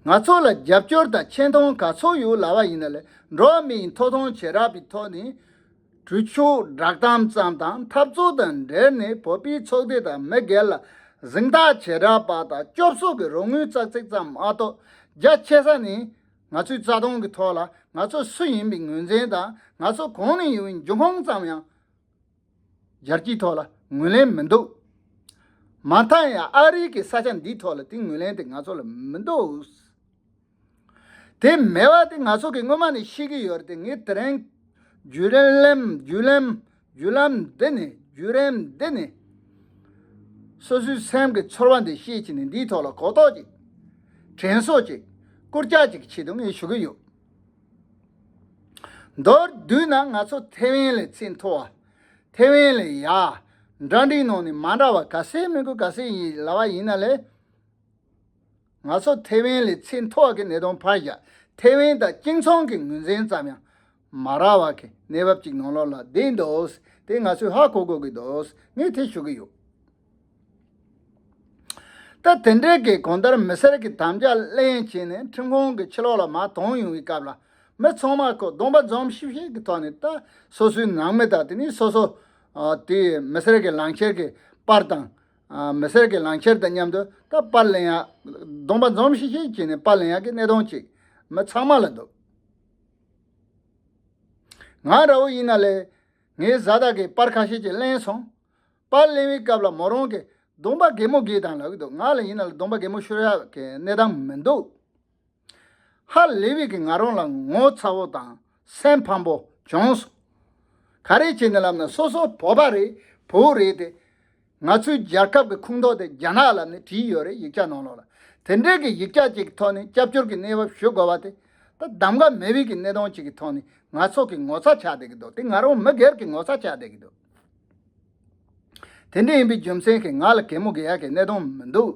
ང་ཚོ་ལ་རྒྱབ་སྐྱོར་དང་ཆེ་མཐོང་ག་ཚོད་ཡོད་ལབ་པ་ཡིན་ན་ལས། འགྲོ་བ་མིའི་ཐོབ་ཐང་བྱེ་བྲག་པའི་ཐོག་ནས་གྲོས་ཆོད་བསྒྲགས་གཏམ་ཙམ་དང་འཐབ་རྩོད་དང་འབྲེལ་ནས་བོད་པའི་ཚོགས་སྡེ་དང་མི་སྒེར་ལ་གཟེངས་རྟགས་བྱེ་བྲག་པ་དང་སྐྱོབ་གསོ་གི་རོགས་དངུལ་ཙག་ཙིག་ཙམ་མ་གཏོགས། རྒྱ་ཆེ་ས་ནས་ང་ཚོའི་རྩ་དོན་གྱི་ཐོག་ལ་ང་ཚོ་སུ་ཡིན་པའི་ངོས་འཛིན་དང་། ང་ཚོ་གང་ནས་ཡོང་བའི་འབྱུང་ཁུངས་ཙམ་ཡང་རྒྱལ་སྤྱིའི་ཐོག་ལ་ངོས་ལེན་མི་འདུག། མ་མཐའ་ཡང་ཨ་རི་གི་ས་ཆ་འདིའི་ཐོག་ལ་དེ་ངོས་ལེན་དེ་ང་ཚོ་ལ་མི་འདུག། དེ་མེད་པ་དེ་ང་ཚོ་གིས་སྔོན་མ་ནས་ཤེས་ཀྱི་ཡོད་རེད་དེ། ངས་དེ་རིང་བརྒྱུད་ལམ་བརྒྱུད་ལམ་བརྒྱུད་ལམ་འདི་ནས་བརྒྱུད་རིམ་འདི་ནས་སོ་སོའི་སེམས་ཀྱི་ཚོར་བ་འདི་བཤད་བྱས་ནས་འདིའི་ཐོག་ལ་གོ་རྟོགས་ཅིག་དྲན་གསོ་ཅིག་བསྐུར་ལྕག་ཅིག་གི་ཆེད་དུ་ངས་ཞུ་གི་ཡོད། མདོར་བསྡུས་ན་ང་ཚོ་ཐེ་ཝན་ལ་ཚད་མཐོ་བ། ཐེ་ཝན་ལ་ཡ། འདྲ་འདྲའི་ནང་ནས་མ་འདྲ་བ་ག་ཚད་མི་དགོས་ག་ཚད་ཡིན་ལབ་པ་ཡིན་ན་ལས། ང་ཚོ་ཐེ་ཝན་ལ་ཚད་མཐོ་བ་གི་གནད་དོན་ཕར་བཞག། ཐེ་ཝན་དང་སྤྱི་ཚོགས་ཀྱི་ངོས་འཛིན་ཙམ་ཡང་མ་རག་པ་གི་གནས་བབ་ཅིག་ནང་ལོགས་ལ་བསྡད་འདུག། དེ་ང་ཚོས་ཧ་གོ་དགོས་ཀྱི་འདུག། ངས་དེ་ཞུ་གི་ཡོད། ད་དེ་འདྲའི་གི་གང་ལྟར་མི་སེར་གྱི་དམ་བཅའ་ལེན་བྱས་ནས་ཁྲིམས་ཁང་གི་ཕྱི་ལོགས་ལ་མར་དོན་ཡོང་བའི་སྐབས་ལ། མི་ཚང་མ་ཁོ་གདོང་པ་འཛོམས་ཤིག་ཤིག་གི་ཐོག་ནས་ད་སོ་སོའི་ནང་མི་དང་དེ་ནས་སོ་སོ་ཨ་དེ་མི་སེར་གྱི་ལངས་འཁྱེར་གྱི་པར་དང་། ཨ་མི་སེར་གྱི་ལངས་འཁྱེར་དང་མཉམ་དུ་ད་པར་ལེན་ཡག། གདོང་པ་འཛོམས་ཤིག་ཤིག་བྱས་ནས་པར་ལེན་ཡག་གི་གནད་དོན་ཅིག་མི་ཚང་མ་ལ་འདུག། ང་འདྲ་བོ་ཡིན་ན་ལས། ངའི་བཟའ་ཟླ་གིས་པར་ཁ་ཤས་ཅིག་ལེན་སོང་། པར་ལེན་པའི་སྐབས་ལ་མོ་རང་གིས་གདོང་པ་གད་མོ་བགད་དང་ལབ་ཀྱི་འདུག། ང་ལ་ཡིན་ན་ལ་གདོང་པ་གད་མོ་ཤོར་ཡག་གི་གནས་སྟངས་མི་འདུག། ཧ་ལས་པའི་གི་ང་རང་ལ་ངོ་ཚ་བོ་དང་སེམས་ཕམ་པོ་བྱུང་སོང་། ག་རེ་བྱས་ནས་ལབ་ན་སོ་སོ་བོད་པ་རེད། བོད་རེད་དེ། ང་ཚོའི་རྒྱལ་ཁབ་ཀྱི་ཁོངས་གཏོགས་དེ་རྒྱ་ནག་ལབ་ནས་བྲིས་ཡོད་རེད། ཡིག་ཆ་ནང་ལོགས་ལ། དེ་འདྲའི་གི་ཡིག་ཆ་ཅིག་གི་ཐོག་ནས་སྐྱབས་བཅོལ་གྱི་གནས་བབ་ཞུ་དགོས་པ་དེ། ད་གདམ་ག་མེད་པའི་གི་གནས་སྟངས་ཅིག་གི་ཐོག་ནས་ང་ཚོ་གི་ངོ་ཚ་ཆགས་བསྡད་ཀྱི་འདུག་དེ་ང་རང་མི་སྒེར་གྱི་ངོ་ཚ་ཆགས་བསྡད་ཀྱི་འདུག་དེ་འདྲ་ཡིན་པའི་རྒྱུ་མཚན་གྱིས་ང་ལ་གད་མོ་བགད་ཡག་གི་གནས་སྟངས་མི་འདུག་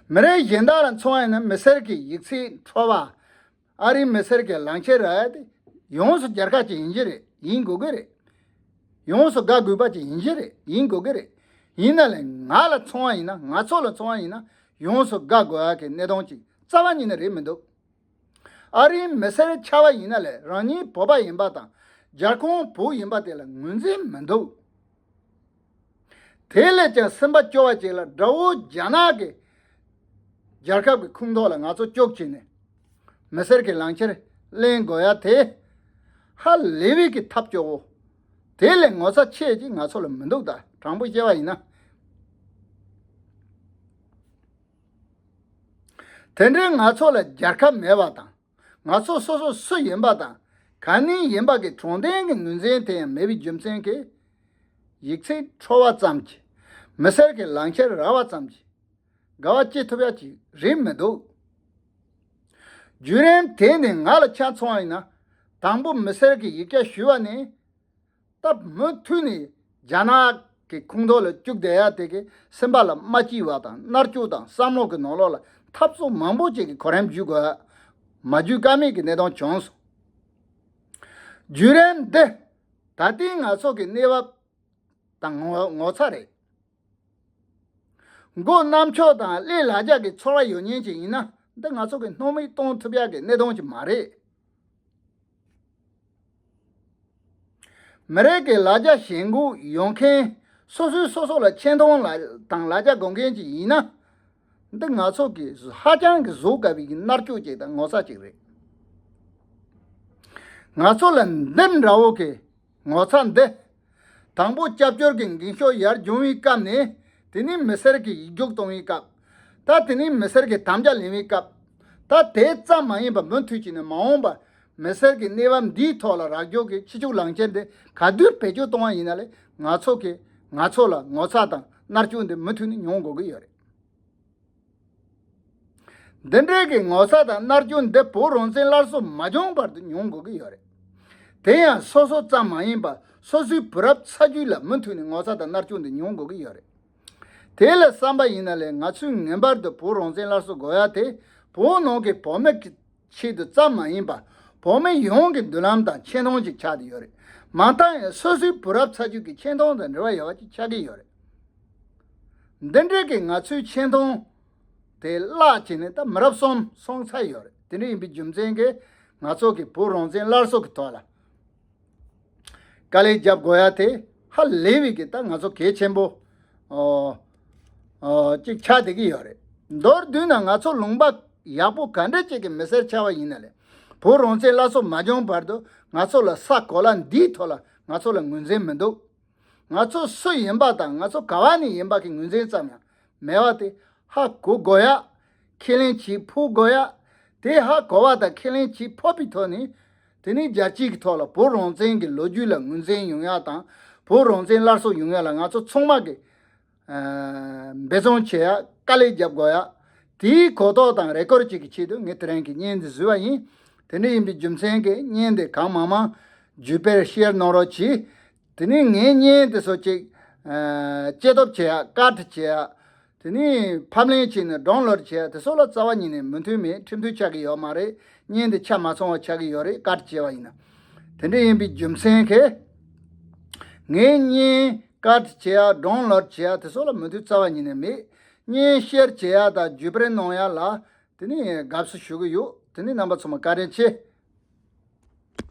མི་རིགས་གཞན་དག་ལ་མཚོན་པ་ཡིན་ན་མི་སེར་གྱི་ཡིག་ཚད་འཕྲོ་བ། ཨ་རིའི་མི་སེར་གྱི་ལག་འཁྱེར་རག་ཡ་དེ་ཡོངས་སུ་རྒྱལ་ཁ་ཅིག་ཡིན་གྱི་རེད། ཡིན་དགོས་ཀྱི་རེད། ཡོངས་སུ་དགའ་དགོས་པ་ཅིག་ཡིན་གྱི་རེད། ཡིན་དགོས་ཀྱི་རེད། ཡིན་ན་ལས་ང་ལ་མཚོན་པ་ཡིན་ན། ང་ཚོ་ལ་མཚོན་པ་ཡིན་ན་ཡོངས་སུ་དགའ་དགོས་ཡ་གི་གནས་སྟངས་ཅིག་རྩ་བ་ཉིད་ནས་རེད་མི་འདུག་ཨ་རིའི་མི་སེར་ཆགས་པ་ཡིན་ན་ལས་རང་ཉིད་བོད་པ་ཡིན་པ་དང་རྒྱལ་ཁོངས་བོད་ཡིན་པ་དེ་ལ་ངོས་འཛིན་མི་འདུག་དེ་ལས་ཀྱང་སེམས་པ་སྐྱོ་བ་ཅིག་ལ་དགྲ་བོ་རྒྱ་ནག་གི་རྒྱལ་ཁབ་ཀྱི་ཁོངས་གཏོགས་ལ་ང་ཚོ་སྐྱོབ་བྱས་ནས་མི་སེར་གྱི་ལག་འཁྱེར་ལེན་དགོས་ཡ་དེ་ཧ་ལས་པའི་གི་ཐབས་སྐྱོ་བོ། དེ་ལས་ངོ་ཚ་ཆེ་ཅིག་ང་ཚོ་ལ་མི་འདུག་ད་དྲང་པོ་བཤད་པ་ཡིན་ན། དེ་འདྲའི་ང་ཚོ་ལ་རྒྱལ་ཁབ་མེད་པ་དང་། ང་ཚོ་སོ་སོ་སུ་ཡིན་པ་དང་ག་ནས་ཡིན་པ་གི་དྲང་བདེན་གྱི་ངོས་འཛིན་དེ་ཡང་མེད་པའི་རྒྱུ་མཚན་གྱིས། ཡིག་ཚད་འཕྲོ་བ་ཙམ་གྱིས་མི་སེར་གྱི་ལག་འཁྱེར་རག་པ་ཙམ་གྱིས་དགའ་བ་སྐྱེ་ཐུབ་ཡ་ཅིག་རེད་མི་འདུག་བརྒྱུད་རིམ་དེ་ནི་ང་ལ་ཆ་མཚོན་པ་ཡིན་ན། དང་པོ་མི་སེར་གྱི་ཡིག་ཆ་ཞུ་བ་ནི། སྟབས་མུ་མཐུད་ནས་རྒྱ་ནག་གི་ཁོངས་གཏོགས་ལ་བཅུག་བསྡད་ཡ་དེ་གི་སེམས་པ་ལ་མ་སྐྱིད་པ་དང་མནར་གཅོད་དང་བསམ་བློ་གི་ནང་ལོགས་ལ་འཐབ་རྩོད་མང་པོ་ཅིག་གི་གོ་རིམ་བརྒྱུད་དགོས། མ་བརྒྱུད་ཀ་མེད་ཀྱི་གནས་སྟངས་བྱུང་སོང་། བརྒྱུད་རིམ་འདི་ད་ལྟའི་ང་ཚོ་གི་གནས་བབ་དང་ངོ་ངོ་ཚ་རེད། མགོ་རྣམ་ཕྱོགས་དང་ཀླད་ལ་རྒྱ་གི་ཚོར་བ་ཡོད་མཁན་ཅིག་ཡིན་ན་འདི་ང་ཚོ་གི་སྣང་མེད་གཏོང་ཐུབ་ཡ་གི་གནས་སྟངས་ཅིག་མ་རེད། མི་རིགས་ཀྱི་ལ་རྒྱ་ཞེན་ཁོག་ཡོད་མཁན། སོ་སོས་སོ་སོ་ལ་ཆེ་མཐོང་ལ་དང་ལ་རྒྱ་དགོས་མཁན་ཅིག་ཡིན་ན། འདི་ང་ཚོ་གི་ཧ་ཅང་གི་གཟུགས་དཀར་བའི་གི་མནར་གཅོད་ཅིག་དང་ངོ་ཚ་ཅིག་རེད། ང་ཚོ་ལ་འདི་འདྲ་བོ་གི་ངོ་ཚ་འདི། དང་པོ་སྐྱབས་བཅོལ་གྱི་འགེངས་ཤོག་ཡར་བྱུང་བའི་སྐབས་ནས། དེ་ནས་མི་སེར་གྱི་ཡིག་རྒྱུགས་གཏོང་བའི་སྐབས། ད་དེ་ནས་མི་སེར་གྱི་དམ་བཅའ་ལེན་པའི་སྐབས། ད་དེ་ཙམ་མ་ཡིན་པར་མུ་མཐུད་ཀྱིས་ནས་མ་འོངས་པར་མི་སེར་གྱི་གནས་བབ་འདིའི་ཐོག་ལ་རག་རྒྱུ་གི་ཕྱི་ཕྱོགས་ལག་འཁྱེར་འདི་ག་དུས་བེད་སྤྱོད་གཏོང་བ་ཡིན་ན་ལས་ང་ཚོ་གི་ང་ཚོ་ལ་ངོ་ཚ་དང་མནར་གཅོད་འདི་མུ་མཐུད་ནས་མྱོང་དགོས་ཀྱི་ཡོད་རེད། འདི་འདྲའི་གི་ངོ་ཚ་དང་མནར་གཅོད་འདི་བོད་རང་བཙན་སླར་གསོ་མ་བྱུང་བར་དུ་མྱོང་དགོས་ཀྱི་ཡོད་རེད། དེ་ཡང་སོ་སོ་ཙམ་མ་ཡིན་པར་སོ་སོའི་བུ་རབས་ཚ་རྒྱུད་ལ་མུ་མཐུད་ནས་ངོ་ཚ་དང་མནར་གཅོད་འདི་མྱོང་དགོས་ཀྱི་ཡོད་རེད། དེ་ལ་བསམ་པ་ཡིན་ན་ལས་ང་ཚོས་ངེས་པར་དུ་བོད་རང་བཙན་སླར་གསོ་དགོས་ཡ་དེ་བོད་ནང་གི་བོད་མི་གི་ཆེད་དུ་ཙམ་མ་ཡིན་པར་བོད་མི་ཡོངས་ཀྱི་མདུན་ལམ་དང་ཆེ་མཐོང་ཅིག་ཆགས་ཏེ་ཡོད་རེད། མ་མཐའ་ཡང་སོ་སོའི་བུ་རབས་ཚ་རྒྱུད་ཀྱི་ཆེ་མཐོང་དང་འབྲེལ་བ་ཡོད་པ་ཅིག་ཆགས་ཀྱི་ཡོད་རེད། འདི་འདྲའི་གི་ང་ཚོའི་ཆེ་མཐོང་དེ་བརླག་བྱས་ནས་ད་མི་རབས་གསུམ་སོང་ཚར་ཡོད་རེད། དེ་འདྲ་ཡིན་པའི་རྒྱུ་མཚན་གྱིས་ང་ཚོ་གི་བོད་རང་བཙན་སླར་གསོ་གི་ཐོག་ལ་དཀའ་ལས་རྒྱབ་དགོས་ཡ་དེ་ཧ་ལས་པའི་གི་ད་ང་ཚོ་གལ་ཆེན་པོ་ཨོ་ཨོ་གཅིག་ཆགས་བསྡད་ཀྱི་ཡོད་རེད། མདོར་བསྡུས་ན་ང་ཚོ་ལུང་པ་ཡག་པོ་ག་འདྲ་ཅིག་གི་མི་སེར་ཆགས་པ་ཡིན་ན་ལས་བོད་རང་བཙན་སླར་གསོ་མ་བྱུང་བར་དུ་ང་ཚོ་ལ་ས་གོ་ལ་འདིའི་ཐོག་ལ་ང་ཚོ་ལ་ངོས་འཛིན་མི་འདུག་ང་ཚོ་སུ་ཡིན་པ་དང་ང་ཚོ་ག་བ་ནས་ཡིན་པ་གི་ངོས་འཛིན་ཙམ་ཡང་མེད་པ་དེ་ཧ་གོ་དགོས་ཡ། ཁས་ལེན་བྱེད་ཕོད་དགོས་ཡ། དེ་ཧ་གོ་བ་དང་ཁས་ལེན་བྱེད་ཕོད་པའི་ཐོག་ནས་དེ་ནས་རྒྱལ་སྤྱི་གི་ཐོག་ལ་བོད་རང་བཙན་གྱི་ལོ་རྒྱུས་ལ་ངོས་འཛིན་ཡོང་ཡ་དང་བོད་རང་བཙན་སླར་གསོ་ཡོང་ཡ་ལ་ང་ཚོ་ཚང་མ་གི་འབད་བརྩོན་བྱེད་ཡ། དཀའ་ལས་རྒྱབ་དགོས་ཡ། དེའི་གོ་རྟོགས་དང་རེ་སྐུལ་བཅས་ཀྱི་ཆེད་དུ་ངས་དེ་རིང་གི་བརྙན་འདི་བཟོས་པ་ཡིན། དེ་འདྲ་ཡིན་པའི་རྒྱུ་མཚན་གྱིས་བརྙན་འདི་གང་མང་མང་བརྒྱུད་སྤེལ་ཤེར་གནང་རོགས་གྱིས། དེ་ནས་ངའི་བརྙན་དེ་ཚོ་ཅིག་ཨ་སྐྱེ་སྟོབས་བྱེད་ཡ། ཀཊ་བྱེད་ཡ། དེ་ནས་ཕབ་ལེན་བྱས་ནས་ཌའུན་ལོཌ་བྱེད་ཡ་དེ་ཚོ་ལ་རྩ་བ་ཉིད་ནས་མོས་མཐུན་མེད། ཁྲིམས་མཐུན་ཆགས་ཀྱི་ཡོད་མ་རེད། བརྙན་དེ་ཆ་མ་ཚང་བ་ཆགས་ཀྱི་ཡོད་རེད། ཀཊ་བྱས་པ་ཡིན་ན། དེ་འདྲ་ཡིན་པའི་རྒྱུ་མཚན་གྱིས་ངའི་བརྙན་ཀཊ་བྱེད་ཡ། ཌའུན་ལོཌ་བྱེད་ཡ་དེ་ཚོ་ལ་མོས་མཐུན་རྩ་བ་ཉིད་ནས་མེད། བརྙན་ཤེར་བྱེད་ཡ་དང་བརྒྱུད་སྤེལ་གནང་ཡ་ལ་དེ་ནས་དགའ་བསུ་ཞུ་གི་ཡོད། དེ་ནས་རྣམ་པ་ཚང་མ་བཀའ་དྲིན་ཆེ།